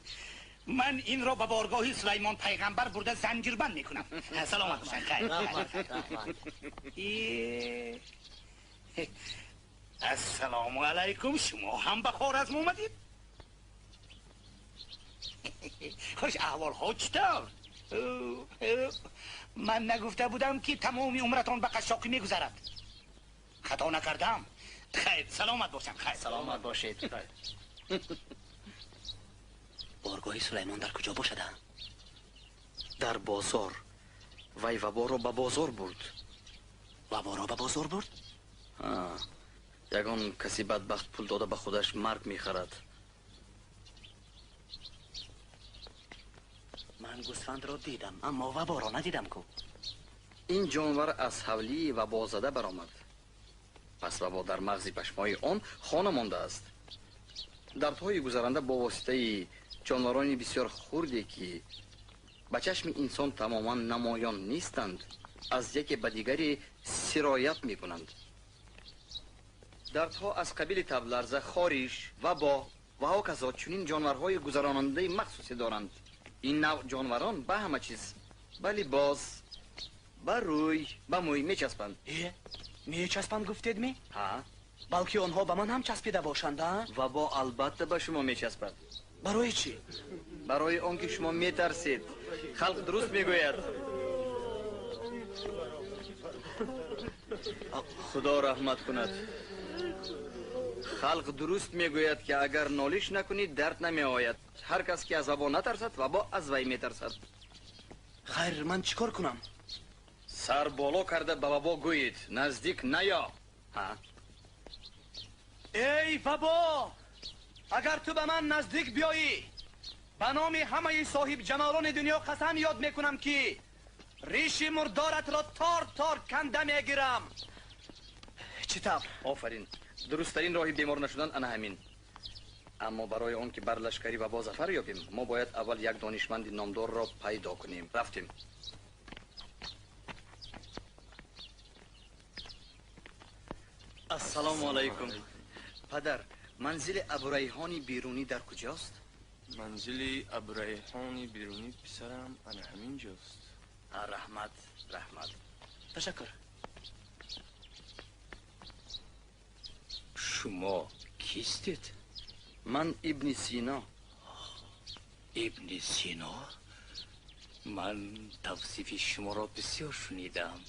ман инро ба боргоҳи Сулаймон пайғамбар бурда занҷирбанд мекунам. Саломат бошанд. Хайр. Ассалому алайкум. Шумо ҳам ба Хоразм омадед? Хуш аҳволҳо чӣ тавр? Ман нагуфта будам, ки тамоми умратон ба қашшоқӣ мегузарад? Хато накардам. Хайр, саломат бошам. Хайр, саломат бошед. Боргоҳи Сулаймон дар куҷо бошад? Дар бозор. Вай ваборо ба бозор бурд. Ваборо ба бозор бурд? Ягон каси бадбахт пул дода ба худаш марг мехарад. Ман гӯсфандро дидам, аммо ваборо надидам ку. Ин ҷонвар аз ҳавлии вабозада баромад. Пас вабо дар мағзи пашмои он хона мондааст. Дардҳои гузаранда бо воситаи ҷонварони бисёр хурде, ки ба чашми инсон тамоман намоён нестанд, аз яке ба дигаре сироят мекунанд. Дардҳо аз қабили табларза, хориш, вабо ва ҳоказо чунин ҷонварҳои гузаронандаи махсусе доранд. Ин навъ ҷонварон ба ҳама чиз, ба либос, ба рӯй, ба мӯй мечаспанд. Мечаспанд гуфтед ми? Ҳа. Балки онҳо ба ман ҳам часпида бошанд, а? Вабо албатта ба шумо мечаспад. Барои чӣ? Барои он ки шумо метарсед. Халқ дуруст мегӯяд. Худо раҳмат кунад. Халқ дуруст мегӯяд, ки агар нолиш накунӣ, дард намеояд. Ҳар кас ки аз вабо натарсад, вабо аз вай метарсад. Хайр, ман чӣ кор кунам? Сар боло карда ба вабо гӯед: наздик наё. Ҳа. Эй вабо, агар ту ба ман наздик биёӣ, ба номи ҳамаи соҳибҷамолони дунё қасам ёд мекунам, ки риши мурдоратро тор тор канда мегирам. Чӣ тавр? Офарин. Дурусттарин роҳи бемор нашудан ана ҳамин. Аммо барои он ки бар лашкари вабо зафар ёбем, мо бояд аввал як донишманди номдорро пайдо кунем. Рафтем. Ассалому алайкум. Падар, манзили Абурайҳони Берунӣ дар куҷост? Манзили Абурайҳони Берунӣ, писарам, ана ҳамин ҷост. Раҳмат, раҳмат. Ташаккур. Шумо кистед? Ман Ибни Сино. Ибни Сино? Ман тавсифи шуморо бисёр шунидам.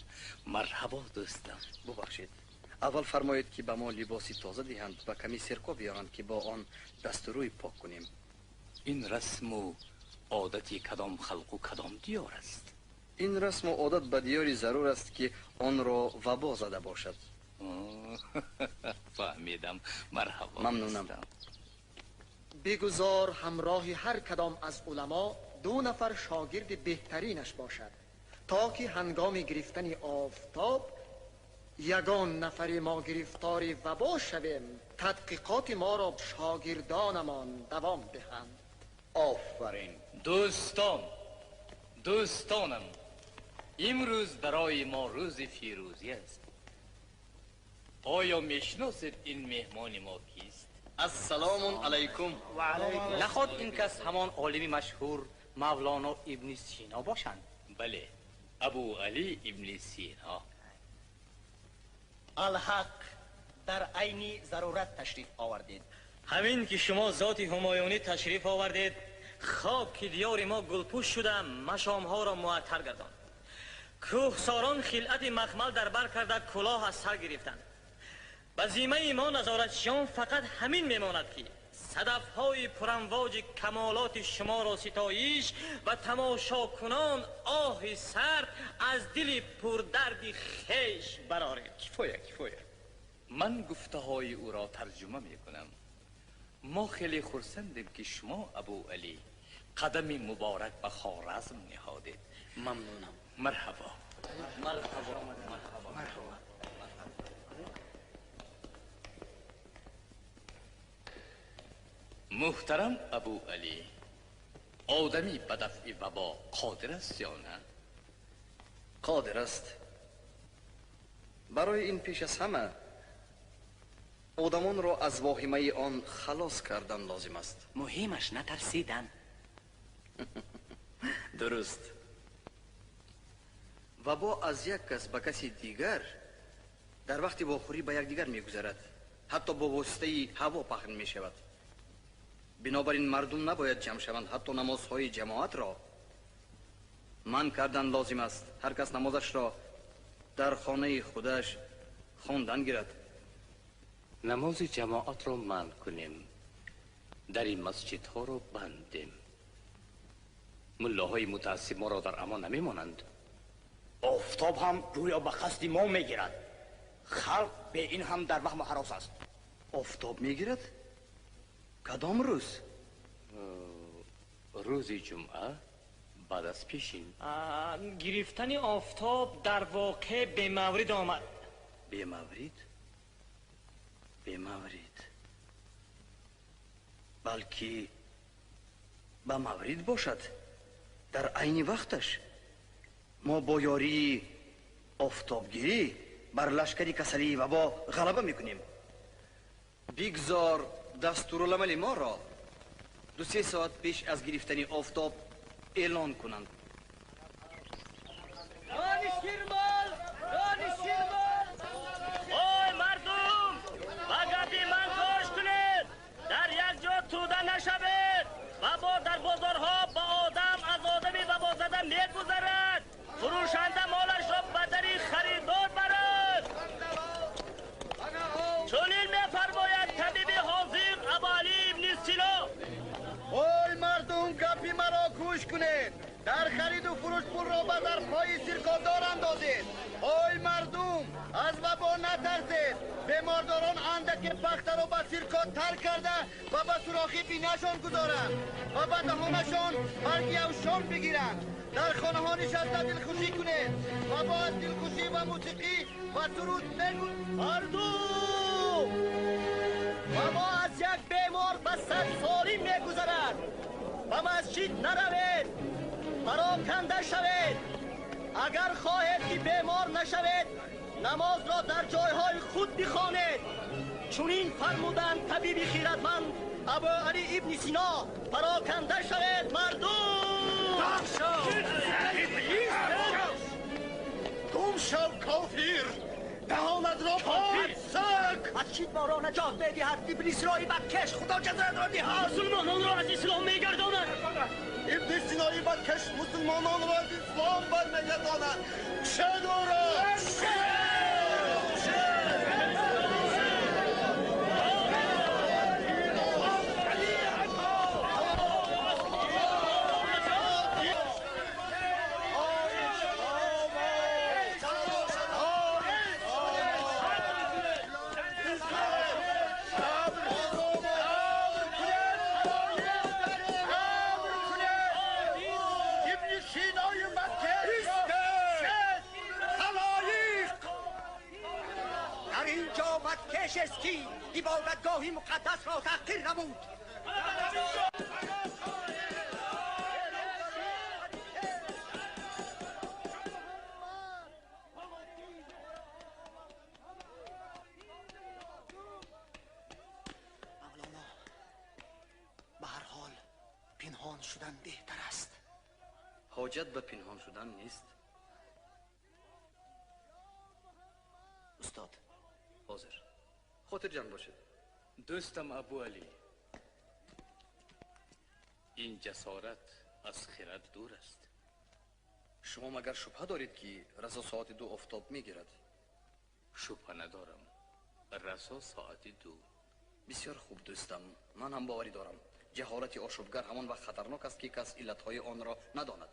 Марҳабо, дӯстам. Бубахшед, аввал фармоед, ки ба мо либоси тоза диҳанд ва ками серко биёранд, ки бо он дасту рӯй пок кунем. Ин расму одати кадом халқу кадом диёр аст? Ин расму одат ба диёри зарур аст, ки онро вабо зада бошад. Фаҳмидам. Марҳабо. Мамнунам. Бигузор ҳамроҳи ҳар кадом аз уламо ду нафар шогирди беҳтаринаш бошад, то ки ҳангоми гирифтани офтоб ягон нафари мо гирифтори вабо шавем, тадқиқоти моро шогирдонамон давом диҳанд. Офарин. Дӯстон, дӯстонам, имрӯз барои мо рӯзи фирӯзӣ аст. Оё мешиносед ин меҳмони мо кист? Ассалому алайкум. Наход ин кас ҳамон олими машҳур Мавлоно Ибни Сино бошанд? Бале, Абу Али ибн Сино. Алҳақ дар айни зарурат ташриф овардед. Ҳамин ки шумо зоти ҳумоюнӣ ташриф овардед, хоки диёри мо гулпӯш шуда, машомҳоро муаттар гардонд. Кӯҳсорон хилъати махмал дар бар карда, кулоҳ аз сар гирифтанд. Ба зиммаи мо назоратчиён фақат ҳамин мемонад ки садафҳои пурамвоҷи камолоти шуморо ситоиш ва тамошокунон оҳи сард аз дили пурдарди хеш барорем. Кифоя, кифоя. Ман гуфтаҳои ӯро тарҷума мекунам. Мо хеле хурсандем ки шумо, Абу Алӣ, қадами муборак ба Хоразм ниҳодед. Мамнунам. Марҳабо. Марҳабо. Марҳабо. Муҳтарам Абу Алӣ, одамӣ ба дафъи вабо қодир аст ё на? Қодир аст. Барои ин пеш аз ҳама одамонро аз воҳимаи он халос кардан лозим аст. Муҳимаш натарсидан. Дуруст. Вабо аз як кас ба каси дигар дар вақти вохӯрӣ ба якдигар мегузарад, ҳатто бо воситаи ҳаво паҳн мешавад. Бинобар ин мардум набояд ҷамъ шаванд, ҳатто намозҳои ҷамоатро манъ кардан лозим аст. Ҳар кас намозашро дар хонаи худаш хондан гирад. Намози ҷамоатро манъ кунем, дари масҷидҳоро бандем. Муллоҳои мутаассиб моро дар амон намемонанд. Офтоб ҳам гӯё ба қасди мо мегирад. Халқ бе ин ҳам дар ваҳму ҳарос аст. Офтоб мегирад? Кадом рӯз? Рӯзи ҷумъа баъд аз пешин. Гирифтани офтоб дар воқеъ бемаврид омад. Бемаврид? Бемаврид. Балки ба маврид бошад. Дар айни вақташ мо бо ёрии офтобгирӣ бар лашкари касалии вабо ғалаба мекунем. Бигзор дастуруламали моро 2-3 соат пеш аз гирифтани офтоб эълон кунанд. Ой мардум, ба гапи ман гӯш кунед, дар як ҷо тӯда нашавед. Вабо дар бозорҳо ба одам аз одами вабозада мегузарад. Фурӯшанда молашро ба дари харидор барад. Чунин мефармояд табиби ҳозиқ Абу Алӣ ибни Сино. Ой мардум, гапи маро гӯш кунед. Дар хариду фурӯш пулро ба зарфҳои сиркодор андозед. Ой мардум, аз вабо натарсед. Бемордорон андаке пахтаро ба сиркод тар карда ва ба сурохи бинашон гузоранд ва ба даҳонашон барги авшон бигиранд. Дар хонаҳо нишаста дилхушӣ кунед ва бо аз дилхушӣ ва мусиқӣ ва суруд мегӯ. Мардум, вабо аз як бемор ба 100 солӣ мегузарад. Ба масҷид наравед, пароканда шавед. Агар хоҳед ки бемор нашавед, намозро дар ҷойҳои худ бихонед. Чунин фармуданд табиби хирадманд Абу Алӣ ибни Сино. Пароканда шавед, мардум! Гум шав, кофир! Даҳонатро пок сак! Масҷид моро наҷот медиҳад. Ибни Синои бадкеш Худо ҷазоятро диҳад. Мусулмононро аз ислом мегардонад. Ибни Синои бадкеш мусулмононро аз ислом бармегардонад. Кушед ӯро! عبادتگاهی مقدس را تحقیر نمود. مولانا، به هر حال پنهان شدن بهتر است. حاجت به پنهان شدن نیست. Устод. Ҳозир. Хотирҷамъ бошед. Дӯстам Абуалӣ, ин ҷасорат аз хирад дур аст. Шумо магар шубҳа доред, ки расо соати 2 офтоб мегирад? Шубҳа надорам. Расо соати 2. Бисёр хуб, дӯстам. Ман ҳам боварӣ дорам. Ҷаҳолати ошӯбгар ҳамон вақт хатарнок аст, ки кас иллатҳои онро надонад.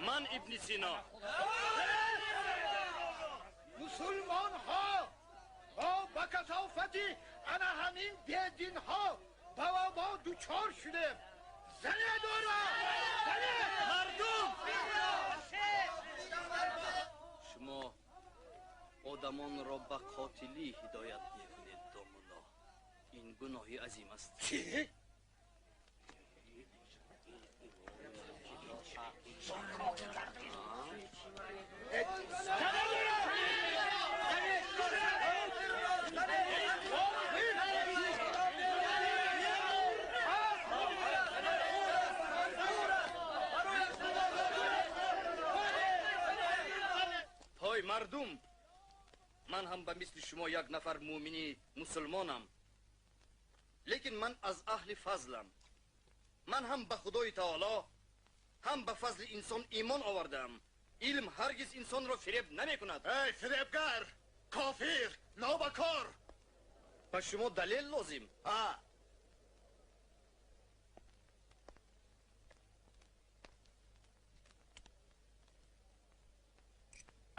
Ман Ибни Сино. Мусулмонҳо мо ба касофати ана ҳамин бединҳо ба вабо дучор шудем. Занед ӯро! Занед! Мардум! Шумо одамонро ба қотилӣ ҳидоят мекунед, домулло. Ин гуноҳи азим аст. Чӣ? Ҳой мардум, ман ҳам ба мисли шумо як нафар муъмини мусулмонам, лекин ман аз аҳли фазлам. Ман ҳам ба Худои таоло, ҳам ба фазли инсон имон овардаам. Илм ҳаргиз инсонро фиреб намекунад. Эй фиребгар, кофир, нобакор! Ба шумо далел лозим? Ҳа.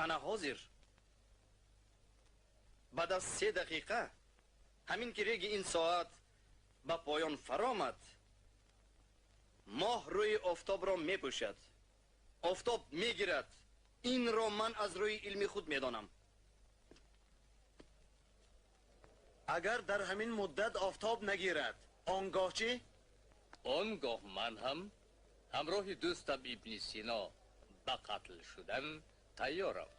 Ана ҳозир баъд аз 3 дақиқа ҳамин ки реги ин соат ба поён фаромад, моҳ рӯи офтобро мепӯшад, офтоб мегирад. Инро ман аз рӯи илми худ медонам. Агар дар ҳамин муддат офтоб нагирад, он гоҳ чӣ? Он гоҳ ман ҳам ҳамроҳи дӯстам Ибни Сино ба қатл шудан тайёрам.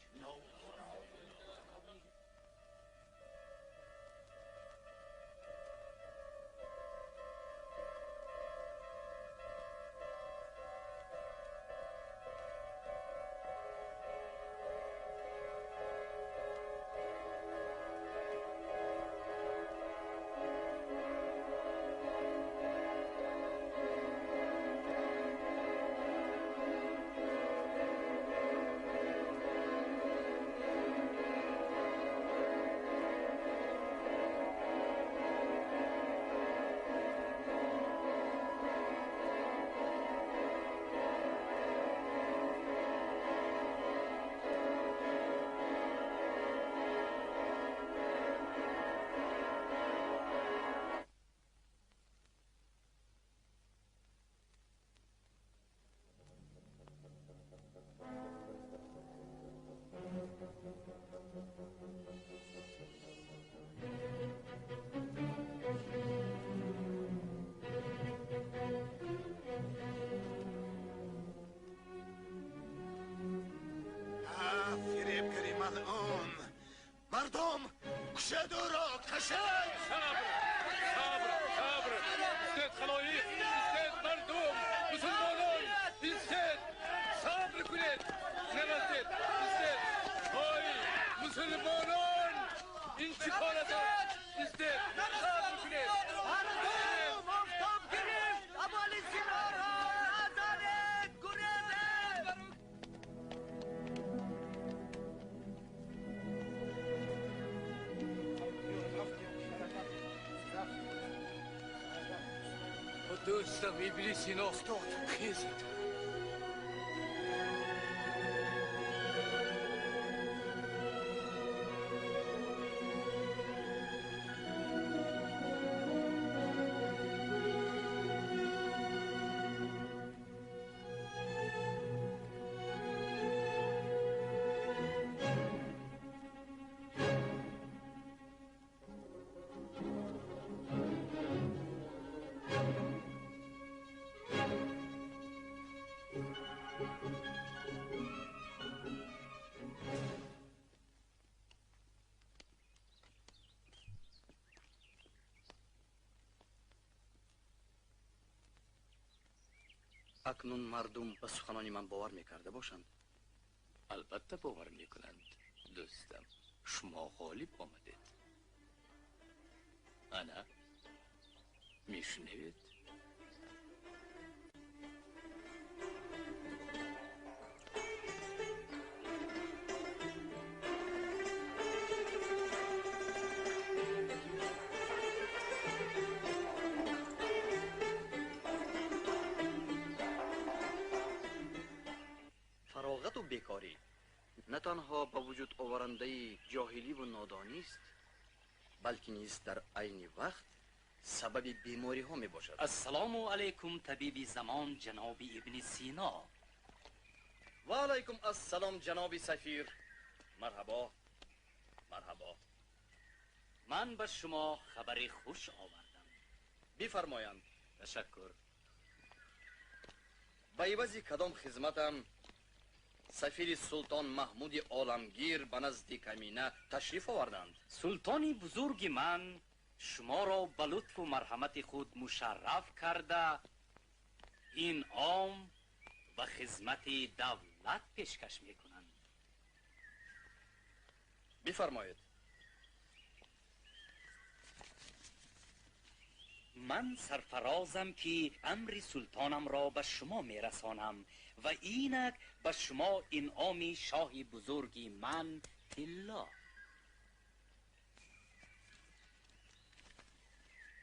Мардум, кушед ӯро, кашед! Сабр, сабр, сабр! Истед халоиқ, истед мардум, мусулмонон, истед! Сабр кунед, нарасед, истед! Ҳой, мусулмонон! Ин чӣ кор аст? Истед, сабр кунед! Мардум, офтоб гирифт, Абуалӣ Синоро назанед, гурезед! Дӯстам Ибни Сино, хезед. Акнун мардум ба суханони ман бовар мекарда бошанд? Албатта бовар мекунанд, дӯстам. Шумо ғолиб омадед. Ана, мешунавед? Фароғату бекорӣ на танҳо ба вуҷуд оварандаи ҷоҳиливу нодонист, балки низ дар айни вақт сабаби бемориҳо мебошад. Ассалому алайкум, табиби замон, ҷаноби Ибни Сино. Ва алайкум ассалом, ҷаноби сафир. Марҳабо, марҳабо. Ман ба шумо хабари хуш овардам. Бифармоянд. Ташаккур. Ба ивази кадом хизматам сафири султон Маҳмуди Оламгир ба назди камина ташриф оварданд? Султони бузурги ман шуморо ба лутфу марҳамати худ мушарраф карда, инъом ба хизмати давлат пешкаш мекунанд. Бифармоед. Ман сарфарозам ки амри султонамро ба шумо мерасонам ва инак ба шумо инъоми шоҳи бузурги ман тилло.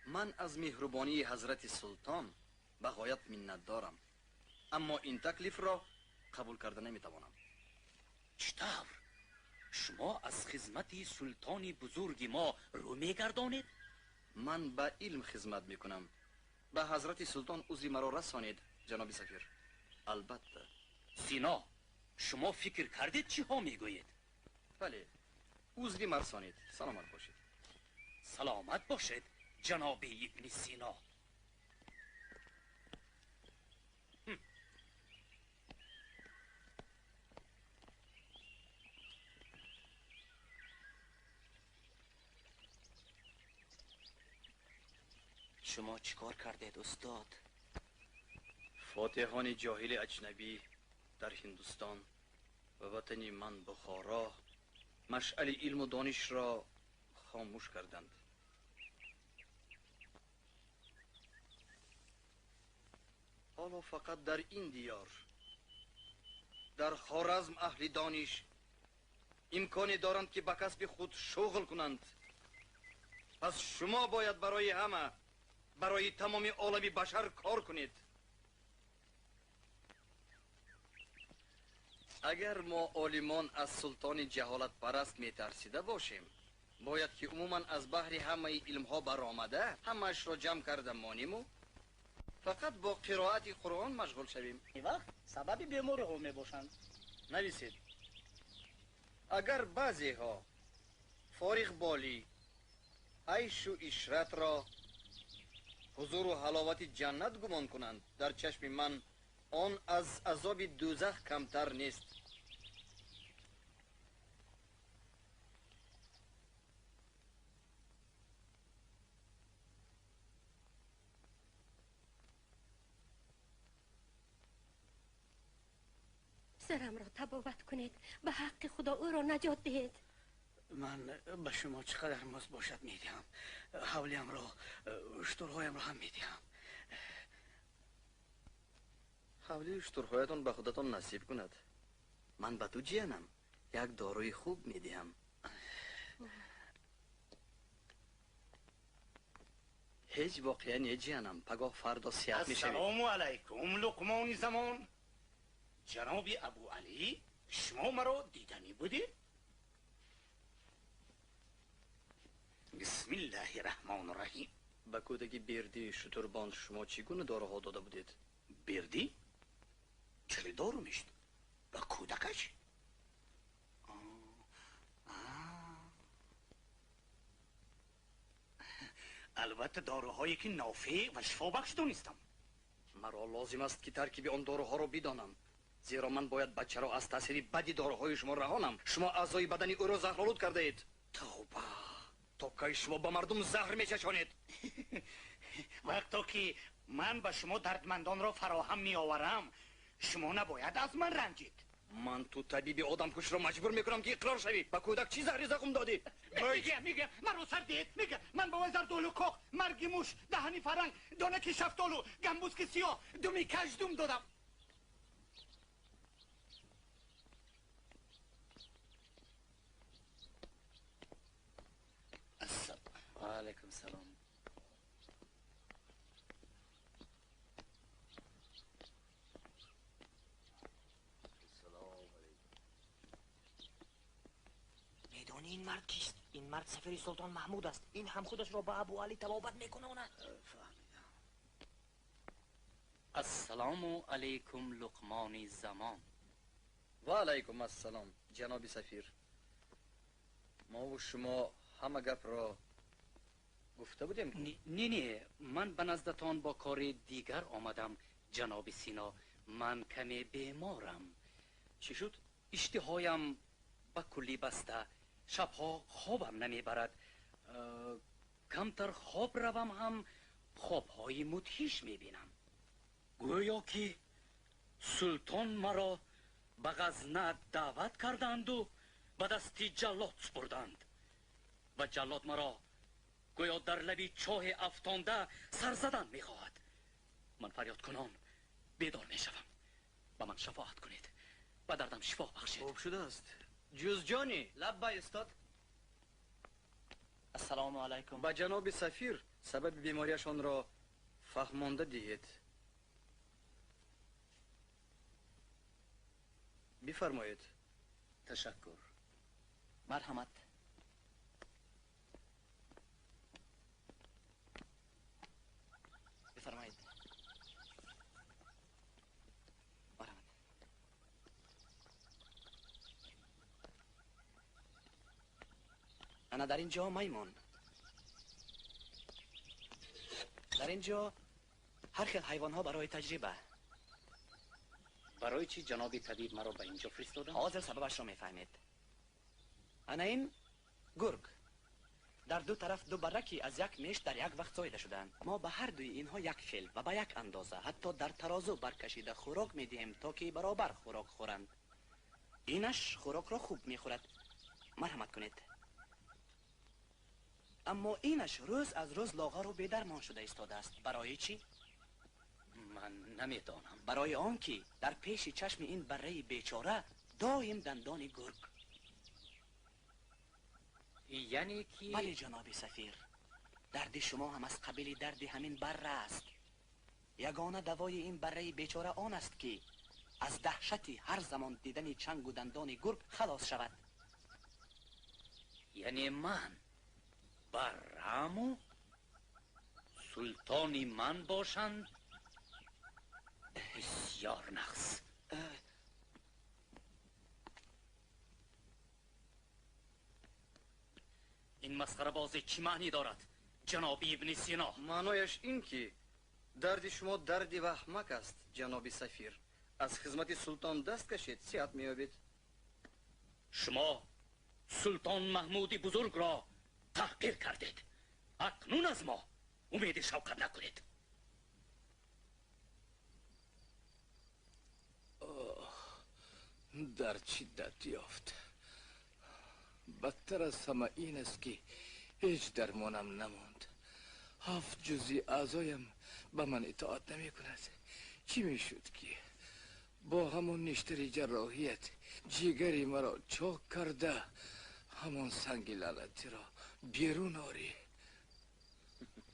Ман аз меҳрубонии ҳазрати султон ба ғоят миннатдорам, аммо ин таклифро қабул карда наметавонам. Чӣ тавр? Шумо аз хизмати султони бузурги мо рӯ мегардонед? Ман ба илм хизмат мекунам. Ба ҳазрати султон узри маро расонед, ҷаноби сафир. Албатта. Сино, шумо фикр кардед чӣ ҳо мегӯед? Бале, узри марасонед. Саломат бошед. Саломат бошед, ҷаноби Ибни Сино. Шумо чӣ кор кардед, устод? Фотиҳони ҷоҳили аҷнабӣ дар Ҳиндустон ва ватани ман Бухоро машъали илму донишро хомӯш карданд. Ҳоло фақат дар ин диёр, дар Хоразм, аҳли дониш имконе доранд, ки ба касби худ шуғл кунанд. Пас шумо бояд барои ҳама, барои тамоми олами башар кор кунед. Агар мо олимон аз султони ҷаҳолатпараст метарсида бошем, бояд ки умуман аз баҳри ҳамаи илмҳо баромада, ҳамаашро ҷамъ карда мониму фақат бо қироати Қуръон машғул шавем. Ин вақт сабаби бемориҳо мебошанд. Нависед. Агар баъзеҳо фориғболӣ, айшу ишратро ҳузуру ҳаловати ҷаннат гумон кунанд, дар чашми ман он аз азоби дӯзах камтар нест. Писарамро табобат кунед, ба ҳаққи Худо ӯро наҷот диҳед. Ман ба шумо чӣ қадар музд бошад медиҳам. Ҳавлиамро, шутурҳоямро ҳам медиҳам. Ҳавлию шутурҳоятон ба худатон насиб кунад. Ман ба ту ҷиянам як доруи хуб медиҳам. Ҳеҷ воқеа не, ҷиянам. Пагоҳ фардо сиҳат мешавӣ. Ассалому алайкум, Луқмони замон. Ҷаноби Абуалӣ, шумо маро диданӣ будед? Бисмиллаҳи раҳмони раҳим. Ба кӯдаки Бердӣ шутурбон шумо чӣ гуна доруҳо дода будед? Бердӣ? Чаро дору мешуд? Ба кӯдакаш? Албатта доруҳое ки нофеъ ва шифобахш донистам. Маро лозим аст ки таркиби он доруҳоро бидонам, зеро ман бояд бачаро аз таъсири бади доруҳои шумо раҳонам. Шумо аъзои бадани ӯро заҳролуд кардаед. Тавба! То кай шумо ба мардум заҳр мечашонед? Вақто ки Ман ба шумо дардмандонро фароҳам меоварам. Шумо набояд аз ман ранҷид. Ман ту табиби одамкушро маҷбур мекунам, ки иқрор шавӣ. Ба кӯдак чӣ заҳри зақум додӣ? Мегӯям, мегӯям, маро сар диҳед. Мегӯям, ман ба вай зардолу коқ, марги муш, даҳани фаранг, донаки шафтолу, гамбузки сиёҳ, думи каждум додам. Алайкум салом. Медонӣ ин мард кист? Ин мард сафири Султон Маҳмуд аст. Ин ҳам худашро ба Абу Али табобат мекунонад. Фаҳмидам. Ассалому алайкум, Луқмони замон. Ва алайкум ассалом, ҷаноби сафир. Мову шумо ҳама гапро гуфта будем? Не, не, ман ба наздатон бо кори дигар омадам, ҷаноби Сино. Ман каме беморам. Чӣ шуд? Иштиҳоям ба куллӣ баста. Шабҳо хобам намебарад. Камтар хоб равам ҳам хобҳои мудҳиш мебинам. Гӯё ки султон маро ба Ғазна даъват карданду ба дасти ҷаллод супурданд ва ҷаллод маро гӯё дар лаби чоҳе афтонда сарзадан мехоҳад. Ман фарёдкунон бедор мешавам. Ба ман шафоат кунед, ба дардам шифо бахшед. Хуб шудааст. Ҷузҷонӣ. Лаббай, устод. Ассалому алайкум. Ба ҷаноби сафир сабаби бемориашонро фаҳмонда диҳед. Бифармоед. Ташаккур. Марҳамат. Бифармоед. Марҳамат. Ана дар ин ҷо маймон. Дар ин ҷо ҳар хел ҳайвонҳо барои таҷриба. Барои чӣ ҷаноби табиб маро ба ин ҷо фиристоданд? Ҳозир сабабашро мефаҳмед. Ана ин гург. Дар ду тараф ду барра, ки аз як меш дар як вақт зоида шудаанд. Мо ба ҳар дуи инҳо як хел ва ба як андоза, ҳатто дар тарозу баркашида хӯрок медиҳем, то ки баробар хӯрок хӯранд. Инаш хӯрокро хуб мехӯрад. Марҳамат кунед. Аммо инаш рӯз аз рӯз лоғару бедармон шуда истодааст. Барои чӣ? Ман намедонам. Барои он ки дар пеши чашми ин барраи бечора доим дандони гург. Яъне ки... Бале, ҷаноби сафир, дарди шумо ҳам аз қабили дарди ҳамин барра аст. Ягона давои ин барраи бечора он аст, ки аз даҳшати ҳар замон дидани чангу дандони гург халос шавад. Яъне ман барраму султони ман бошанд? Бисёр нағз. Ин масхарабозӣ чӣ маънӣ дорад, ҷаноби Ибни Сино? Маънояш ин ки дарди шумо дарди ваҳмак аст, ҷаноби сафир. Аз хизмати султон даст кашед, сиҳат меёбед. Шумо Султон Маҳмуди бузургро таҳқир кардед. Акнун аз мо умеди шавқат накунед. Дар чӣ дард ёфт? Бадтар аз ҳама ин аст, ки ҳеҷ дармонам намонд. Ҳафт ҷузъи аъзоям ба ман итоат намекунад. Чӣ мешуд, ки бо ҳамон ништари ҷарроҳият ҷигари маро чок карда, ҳамон санги лаънатиро берун орӣ?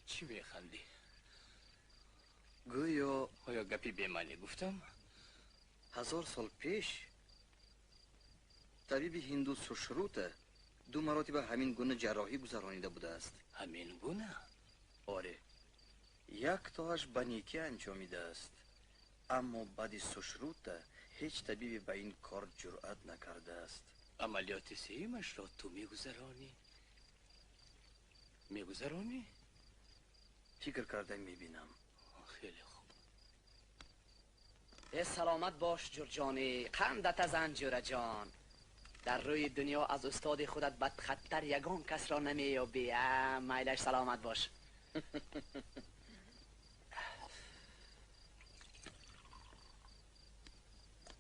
Чӣ механдӣ? Гӯё оё гапи бемаънӣ гуфтам? 1000 сол пеш табиби ҳинду Сушрута ду маротиба ҳамин гуна ҷарроҳӣ гузаронида будааст. Ҳамин гуна? Оре, яктоаш ба некӣ анҷомидааст, аммо баъди Сушрута ҳеҷ табибе ба ин кор ҷуръат накардааст. Амалиёти сеюмашро ту мегузаронӣ? Мегузаронӣ? Фикр карда мебинам. Хеле хуб. Э, саломат бош, Ҷурҷонӣ, қандат аз ҷураҷон. Дар рӯи дунё аз устоди худат бадхаттар ягон касро намеёбӣ. Майлаш, саломат бош.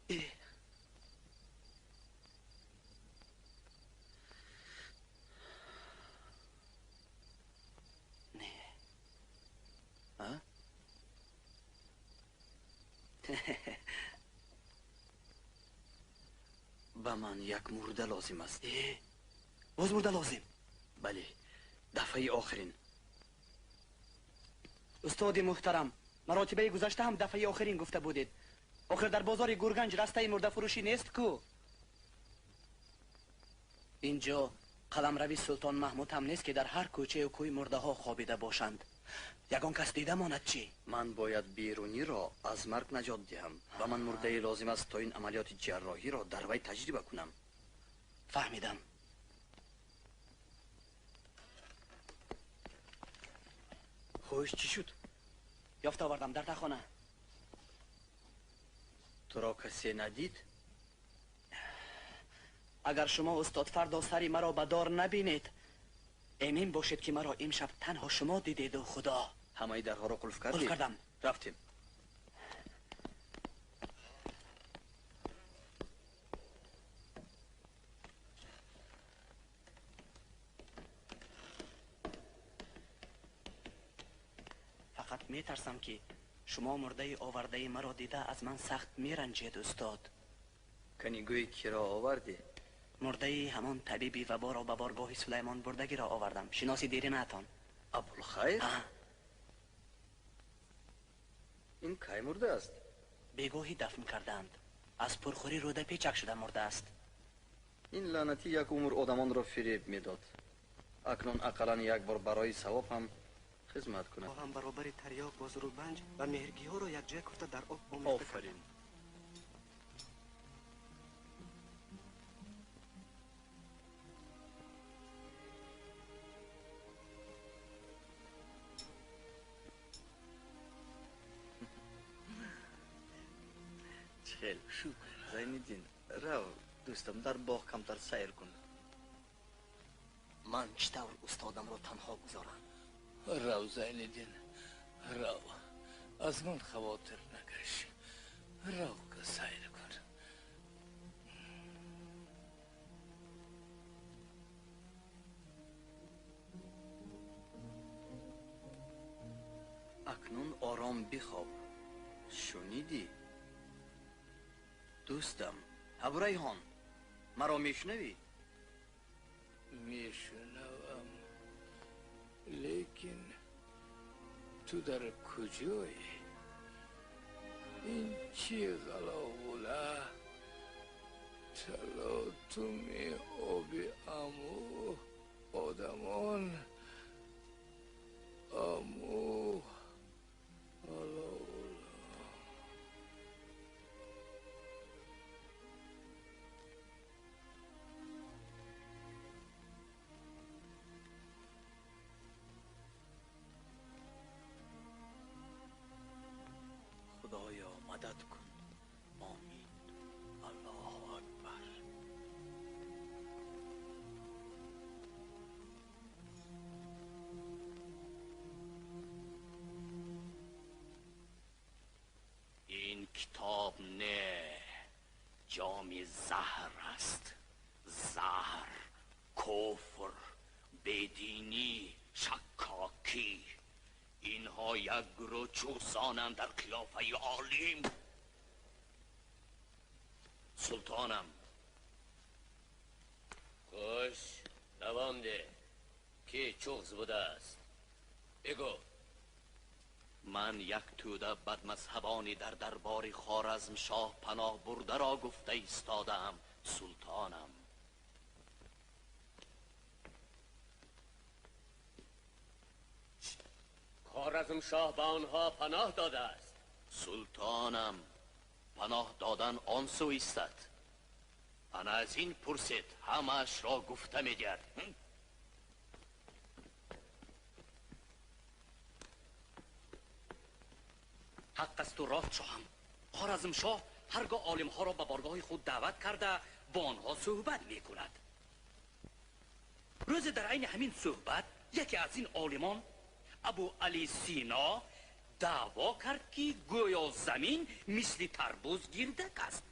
Не. А? Ба ман як мурда лозим аст. Боз мурда лозим? Бале, дафъаи охирин. Устоди муҳтарам, маротибаи гузашта ҳам дафъаи охирин гуфта будед. Охир дар бозори Гурганҷ растаи мурдафурӯшӣ нест ку? Инҷо қаламрави Султон Маҳмуд ҳам нест, ки дар ҳар кӯчаю кӯй мурдаҳо хобида бошанд. Ягон кас дида монад чӣ? Ман бояд Беруниро аз марг наҷот диҳам. Ба ман мурдае лозим аст, то ин амалиёти ҷарроҳиро дар вай таҷриба кунам. Фаҳмидам. Хуш, чӣ шуд? Ёфта овардам дар тахона. Туро касе надид? Агар шумо устод фардо сари маро ба дор набинед, эмин бошед, ки маро имшаб танҳо шумо дидеду Худо. Ҳамаи дарҳоро қулф кардӣ? Қулф кардам. Рафтем. Фақат метарсам, ки шумо мурдаи овардаи маро дида аз ман сахт меранҷед, устод. Кани гӯй, киро овардӣ? Мурдаи ҳамон табиби ваборо ба боргоҳи Сулаймон бурдагиро овардам, шиноси деринаатон. Абулхайр? Ин кай мурдааст? Бегоҳӣ дафн кардаанд. Аз пурхӯрӣ рӯда печак шуда мурдааст. Ин лаънатӣ як умр одамонро фиреб медод. Акнун ақаллан як бор барои савоб ҳам хизмат кунад. Ҳам баробари тарёк бо зурулбанҷ ва меҳргиҳоро якҷоя куфта дар об омехта. Офарин. Хел, шукр. Зайниддин, рав, дӯстам, дар боғ камтар сайр кун. Ман чӣ тавр устодамро танҳо гузорам? Рав, Зайниддин, рав. Аз ман хавотир накаш. Рав, ка сайр кун. Акнун ором бихоб. Шунидӣ? Дӯстам, Абурайҳон, маро мешунавӣ? Мешунавам, лекин ту дар куҷоӣ? Ин чӣ ғалоғула? Талотуми оби Аму, одамон, Аму, ғалоғула. Худоё, мадад кун. Омин. Аллоҳу акбар. Ин китоб не, ҷоми заҳр аст. Заҳр, куфр, бединӣ, шаккокӣ. Инҳо як гурӯҳ чӯсонанд дар қиёфаи олим. Султонам. Хуш, давом деҳ. Ки чуғз будааст? Бигӯ. Ман як тӯда бадмазҳабони дар дарбори Хоразмшоҳ паноҳ бурдаро гуфта истодаам, султонам. Хоразмшоҳ ба онҳо паноҳ додааст. Султонам, паноҳ додан он сӯ истад. Ана аз ин пурсед, ҳамаашро гуфта медиҳад. Ҳақ асту рост, шоҳам. Хоразмшоҳ ҳаргоҳ олимҳоро ба боргоҳи худ даъват карда бо онҳо суҳбат мекунад. Рӯзе дар айни ҳамин суҳбат яке аз ин олимон, Абу Али Сино, даъво кард, ки гӯё замин мисли тарбуз гирдак аст.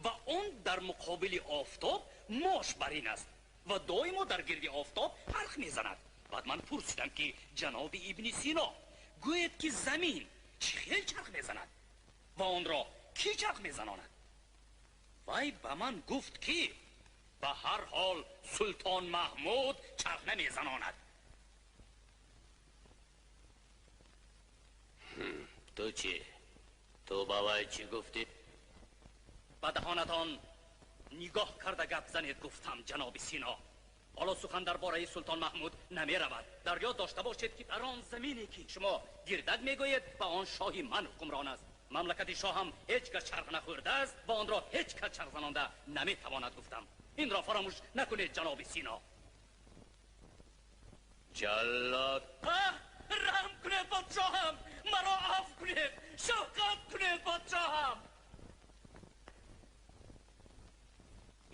ва он дар муқобили офтоб мош барин аст ва доимо дар гирди офтоб чарх мезанад. Баъд ман пурсидам ки ҷаноби Ибни Сино, гӯед ки замин чӣ хел чарх мезанад ва онро кӣ чарх мезанонад? Вай ба ман гуфт ки ба ҳар ҳол Султон Маҳмуд чарх намезанонад. Ту чӣ? Ту ба вай чӣ гуфтӣ? Ба даҳонатон нигоҳ карда гап занед, гуфтам ҷаноби Сино. Ҳоло сухан дар бораи Султон Маҳмуд намеравад. Дар ёд дошта бошед ки дар он замине ки шумо гирдак мегӯед, ба он шоҳи ман ҳукмрон аст. Мамлакати шоҳам ҳеҷ кас чарх нахӯрдааст ва онро ҳеҷ кас чарх занонда наметавонад, гуфтам. Инро фаромӯш накунед ҷаноби Сино. Ҷаллод! Раҳм кунед подшоҳам, маро афв кунед, шафқат кунед подшоҳам.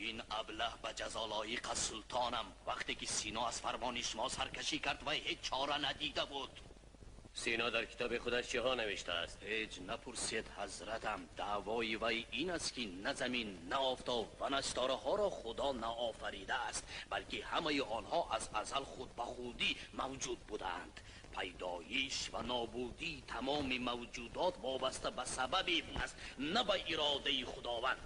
Ин аблаҳ ба ҷазо лоиқ аст султонам. Вақте ки Сино аз фармони шумо саркашӣ кард, вай ҳеҷ чора надида буд. Сино дар китоби худаш чиҳо навиштааст? Ҳеҷ напурсед ҳазратам. Даъвои вай ин аст ки на замин, на офтоб ва на ситораҳоро Худо наофаридааст, балки ҳамаи онҳо аз азал худ ба худӣ мавҷуд буданд. Пайдоиш ва нобудии тамоми мавҷудот вобаста ба сабабе аст, на ба иродаи Худованд.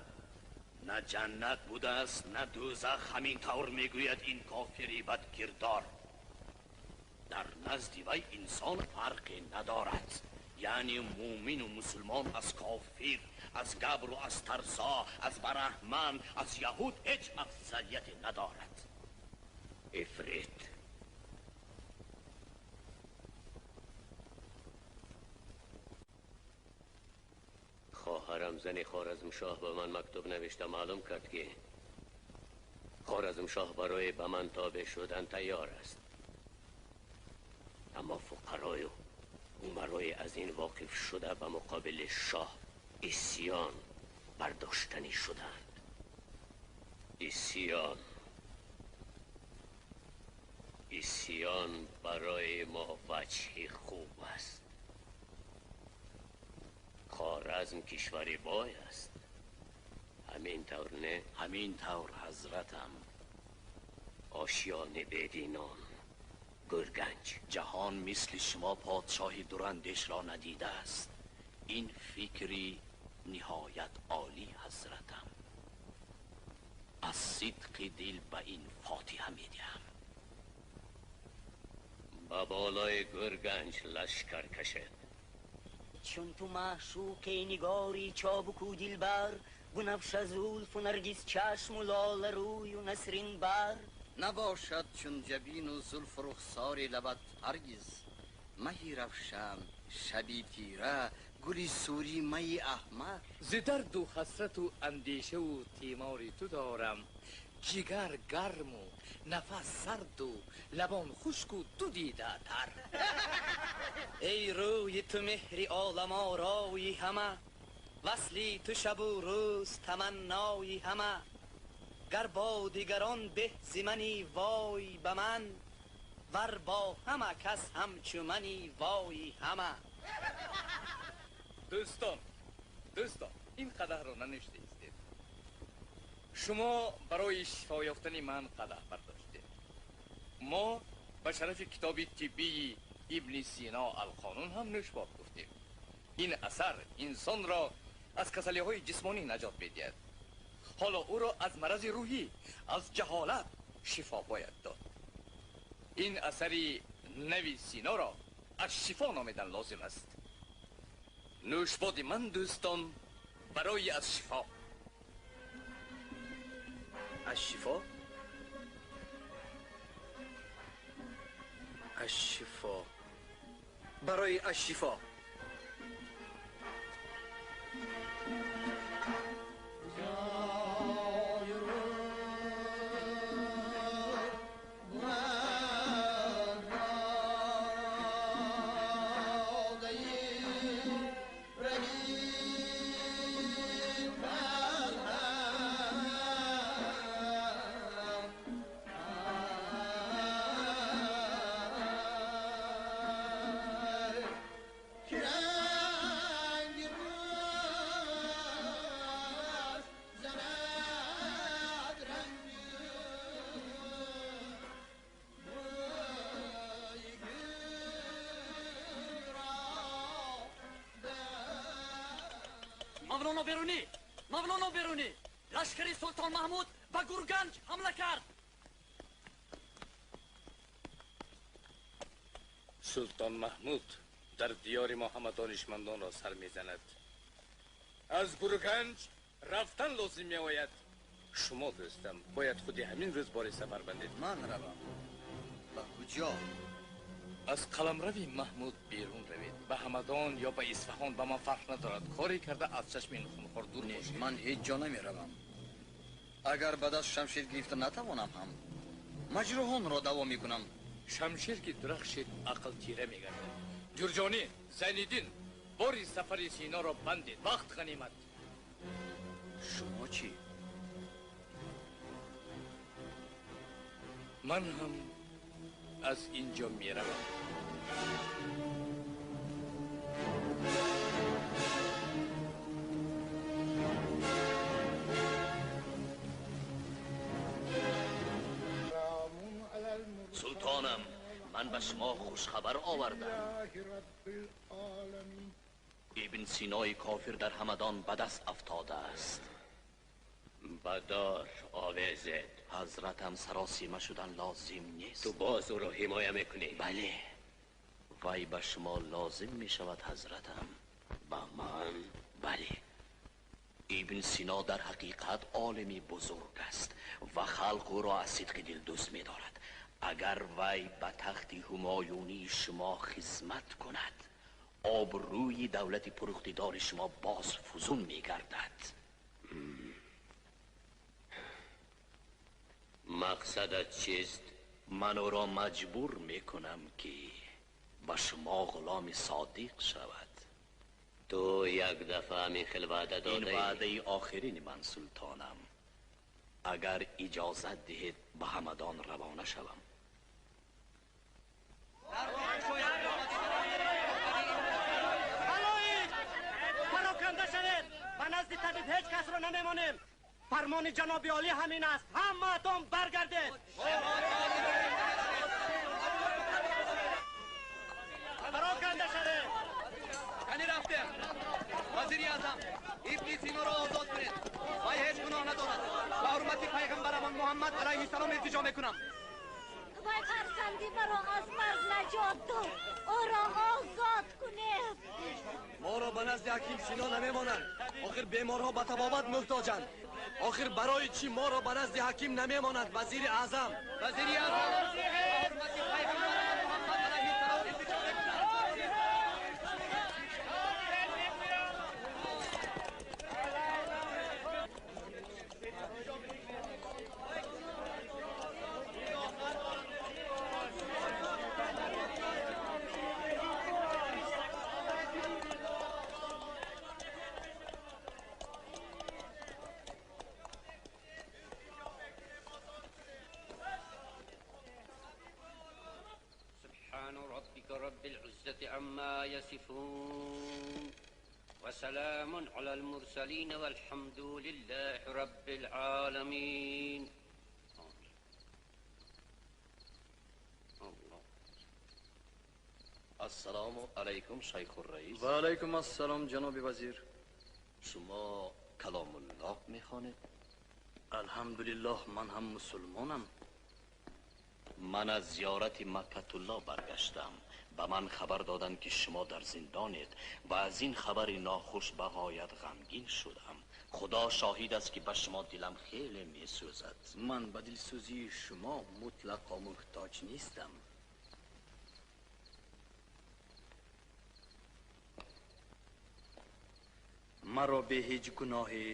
На ҷаннат будааст, на дӯзах, ҳамин тавр мегӯяд ин кофири бадкирдор. Дар назди вай инсон фарқе надорад, яъне мӯмину мусулмон аз кофир, аз габру аз тарсо, аз бараҳман, аз яҳуд ҳеҷ афзалияте надорад. Ифрит! Хоҳарам зани Хоразмшоҳ ба ман мактуб навишта маълум кард ки Хоразмшоҳ барои ба ман тобеъ шудан тайёр аст. Аммо фуқарою умарои аз ин воқиф шуда ба муқобили шоҳ исьён бардоштанӣ шуданд. Исьён, исьён барои мо ваҷҳи хуб аст. Хоразм кишвари бой аст. Ҳамин тавр не? Ҳамин тавр ҳазратам. Ошёни бединон, Гурганҷ. Ҷаҳон мисли шумо подшоҳи дурандешро надидааст. Ин фикри ниҳоят олӣ ҳазратам. Аз сидқи дил ба ин фотиҳа медиҳам. Ба болои Гурганҷ лашкар кашед. Чун ту маъшуқе нигори чобуку дилбар, бунафша зулфу наргиз чашму лола рӯю насрин бар. Набошад чун ҷабину зулфу рухсори лабат ҳаргиз. Маҳи равшан, шаби тира, гули сури майи аҳмар. Зи дарду ҳасрату андешаву тимори ту дорам. Ҷигар гарму нафас сарду лабон хушку ту дида тар. Эй рӯи ту меҳри оламорои ҳама, васли ту шабу рӯз таманнои ҳама. Гар бо дигарон беҳ зи мани вой ба ман, вар бо ҳама кас ҳамчу мани вой ҳама. Дӯстон, дӯстон, ин қадаҳро нанӯшта истед. Шумо барои шифо ёфтани ман қадаҳ бардоштед. Мо ба шарафи китоби тиббии Ибни Сино Алқонун ҳам нӯшбод гуфтем. Ин асар инсонро аз касалиҳои ҷисмонӣ наҷот медиҳад. Ҳоло ӯро аз марази рӯҳӣ, аз ҷаҳолат шифо бояд дод. Ин асари нави Синоро аз шифо номидан лозим аст. Нӯшбоди ман дӯстон барои аз шифо. Аз шифо? Аз шифо. Барои аз шифо. Мавлоно Берунӣ, Мавлоно Берунӣ, лашкари Султон Маҳмуд ба Гурганҷ ҳамла кард. Султон Маҳмуд дар диёри мо ҳама донишмандонро сар мезанад. Аз Гурганҷ рафтан лозим меояд. Шумо дӯстам бояд худи ҳамин рӯз бори сафар бандед. Ман равам. Ба куҷо? Аз қаламрави Маҳмуд берун равед. Ба Ҳамадон ё ба Исфаҳон ба ман фарқ надорад. Коре карда аз чашми ин хунхор дур бошед. Ман ҳеҷ ҷо намеравам. Агар ба даст шамшер гирифта натавонам ҳам маҷрӯҳонро даво мекунам. Шамшер ки дурахшид ақл тира мегардад. Ҷурҷонӣ, Зайниддин, бори сафари Синоро бандед. Вақт ғанимат. Шумо чӣ? Ман ҳам аз ин ҷо меравам. Султонам, ман ба шумо хушхабар овардам. Ибн Синои кофир дар Ҳамадон ба даст афтодааст. Ба дор овезед. Ҳазратам саросима шудан лозим нест. Ту боз ӯро ҳимоя мекунӣ? Бале, вай ба шумо лозим мешавад ҳазратам. Ба ман? Бале. Ибн Сино дар ҳақиқат олими бузург аст ва халқ ӯро аз сидқи дил дӯст медорад. Агар вай ба тахти ҳумоюнии шумо хизмат кунад, обрӯи давлати пуриқтидори шумо боз фузун мегардад. Мақсадат чист? Ман ӯро маҷбур мекунам ки ба шумо ғуломи содиқ шавад. Ту як дафъа ҳамин хел ваъда Ин додаӣ. ваъдаи охирини ман, султонам. Агар иҷозат диҳед, ба Ҳамадон равона шавам. Халоиқ, пароканда шавед. Ба назди табиб ҳеҷ касро намемонем. Фармони ҷаноби олӣ ҳамин аст. Ҳамаатон баргардед. Пароканда шавед. Кани рафтем. Вазири аъзам, Ибни Синоро озод кунед. Вай ҳеҷ гуноҳ надорад. Ба ҳурмати пайғамбарамон Муҳаммад алайҳиссалом илтиҷо мекунам. Вай фарзанди маро аз марг наҷот дод. Ӯро озод кунед. Моро ба назди ҳаким Сино намемонанд. Охир беморҳо ба табобат муҳтоҷанд. Охир барои чӣ моро ба назди ҳаким намемонанд, вазири аъзам? Вазири аъзам, ба ҳурмати пайғамбарамон Муҳаммад алайҳиссалом илтиҷо мекунам. سبحان ربك رب العزة عما يصفون وسلام على المرسلين والحمد لله رب العالمين. الله. Ассалому алайкум, шайхурраис. Ва алайкум ассалом, ҷаноби вазир. Шумо каломуллоҳ мехонед? Алҳамдулиллоҳ, ман ҳам мусулмонам. Ман аз зиёрати Маккатулло баргаштам. Ба ман хабар доданд ки шумо дар зиндонед ва аз ин хабари нохуш ба ғоят ғамгин шудам. Худо шоҳид аст ки ба шумо дилам хеле месӯзад. Ман ба дилсӯзии шумо мутлақо муҳтоҷ нестам. Маро бе ҳеҷ гуноҳе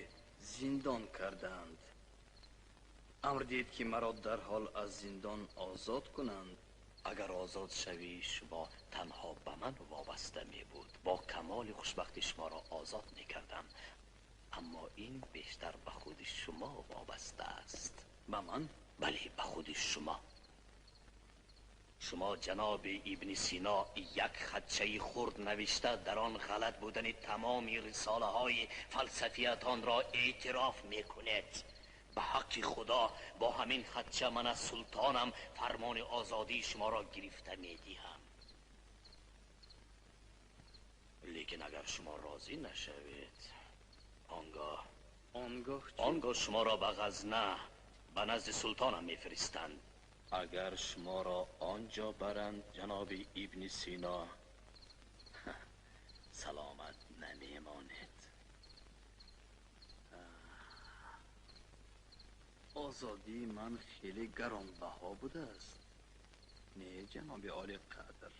зиндон карданд. Амр диҳед ки маро дарҳол аз зиндон озод кунанд. Агар озод шавӣ, шумо танҳо ба ман вобаста мебуд. Бо камоли хушбахтӣ шуморо озод мекардам. Аммо ин бештар ба худи шумо вобаста аст. Ба ман? Бале, ба худи шумо. Шумо ҷаноби Ибни Сино як хатчаи хурд навишта дар он ғалат будани тамоми рисолаҳои фалсафиятонро эътироф мекунед. Ба ҳаққи Худо бо ҳамин хатча ман аз султонам фармони озодии шуморо гирифта медиҳам. Лекин агар шумо розӣ нашавед, آنگاه شما را به غزنه به نزد سلطانم میفرستند. اگر شما را آنجا برند جناب ابن سینا سلامت نمیماند. آزادی من خیلی گرانبها بوده است. نه جناب عالی قدر،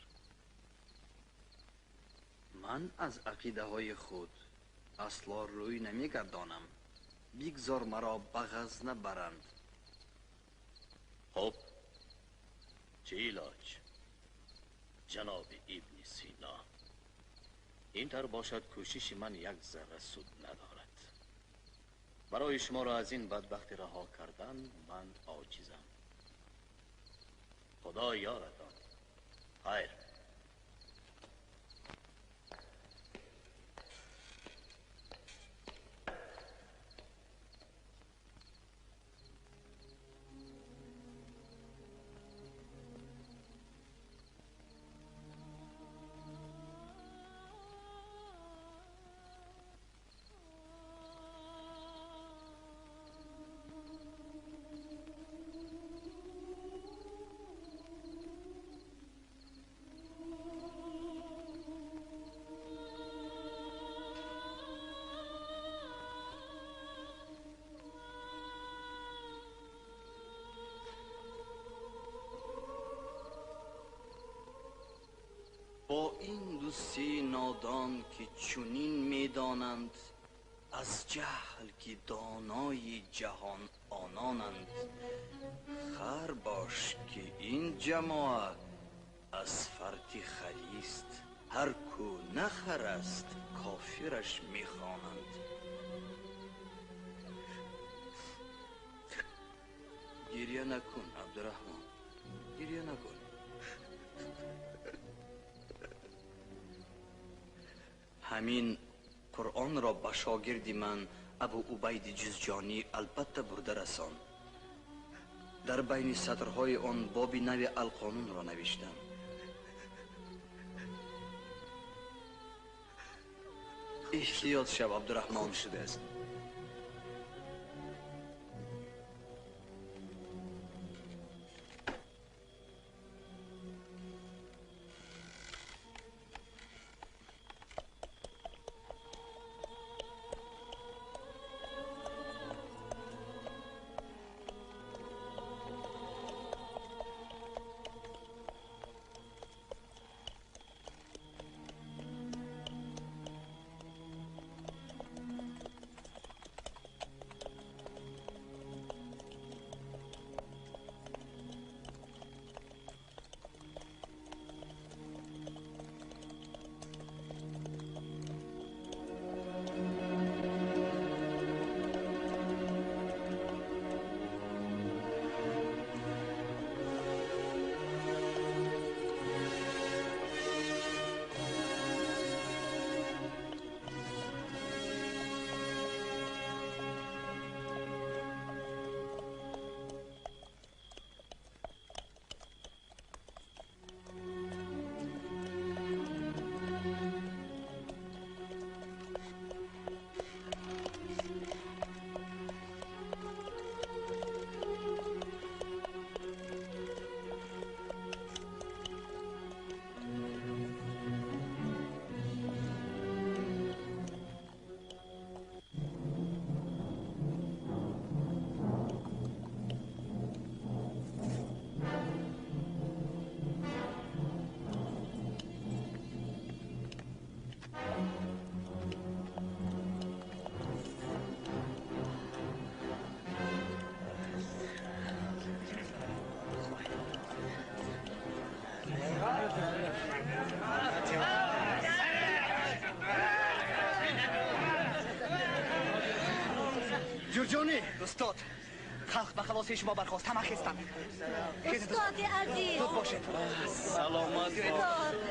من از عقیده های خود اصلا روی نمیگردانم. بگذار مرا به غزنه برند. خب چه علاج جناب ابن سینا؟ اینطور باشد کوشش من یک ذره سود ندارد. برای شما را از این بدبختی رها کردن من عاجزم. خدا یارتان. خیر. با این دوستی نادان که چنین میدانند، از جهل که دانای جهان آنانند. خر باش که این جماعت از فرط خریست، هر کو نخر است کافرش میخوانند. گریه نکن عبدالرحمن، گریه نکن. همین قرآن را به شاگرد من ابو عبید جزجانی البته برده رسان. در بین سطرهای آن باب نو القانون را نوشتم. احتیاط شو عبدالرحمن. شده است. جرجانی استاد، خلق به خلاصی شما برخواست، همه خستند. استاد عزیز زود باشید. سلامت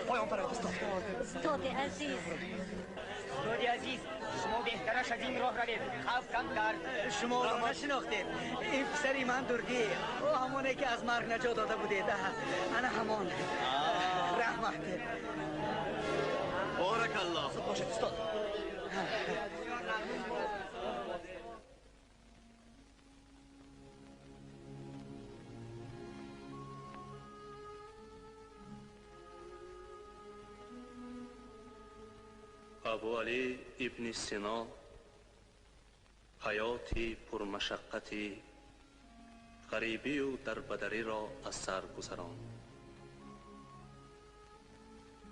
پایان فراد استاد. استاد عزیز، استاد عزیز، شما بهترش از این راه روید. خوف کمتر. شما را نشناختید. این پسری من دردی، او همانه که از مرگ نجات داده بودید. انا همان. رحمت. بارک الله. زود باشید استاد. Абу Алӣ ибни Сино ҳаёти пурмашаққати ғарибию дарбадариро аз сар гузаронд.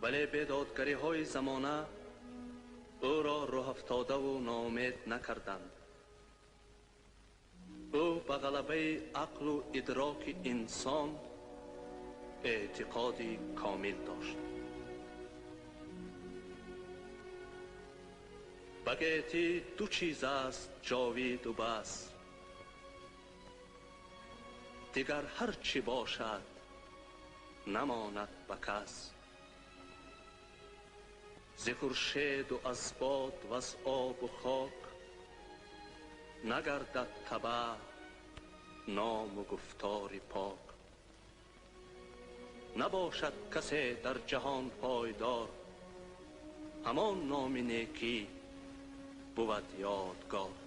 Вале бедодгариҳои замона ӯро рӯҳафтодаву ноумед накарданд. Ӯ ба ғалабаи ақлу идроки инсон эътиқоди комил дошт. Ба гетӣ ду чиз аст ҷовиду бас, дигар ҳар чӣ бошад намонад ба кас. Зи хуршеду аз бод ваз обу хок нагардад табаъ ному гуфтори пок. Набошад касе дар ҷаҳон пойдор, ҳамон номи некӣ бувад ёдгор.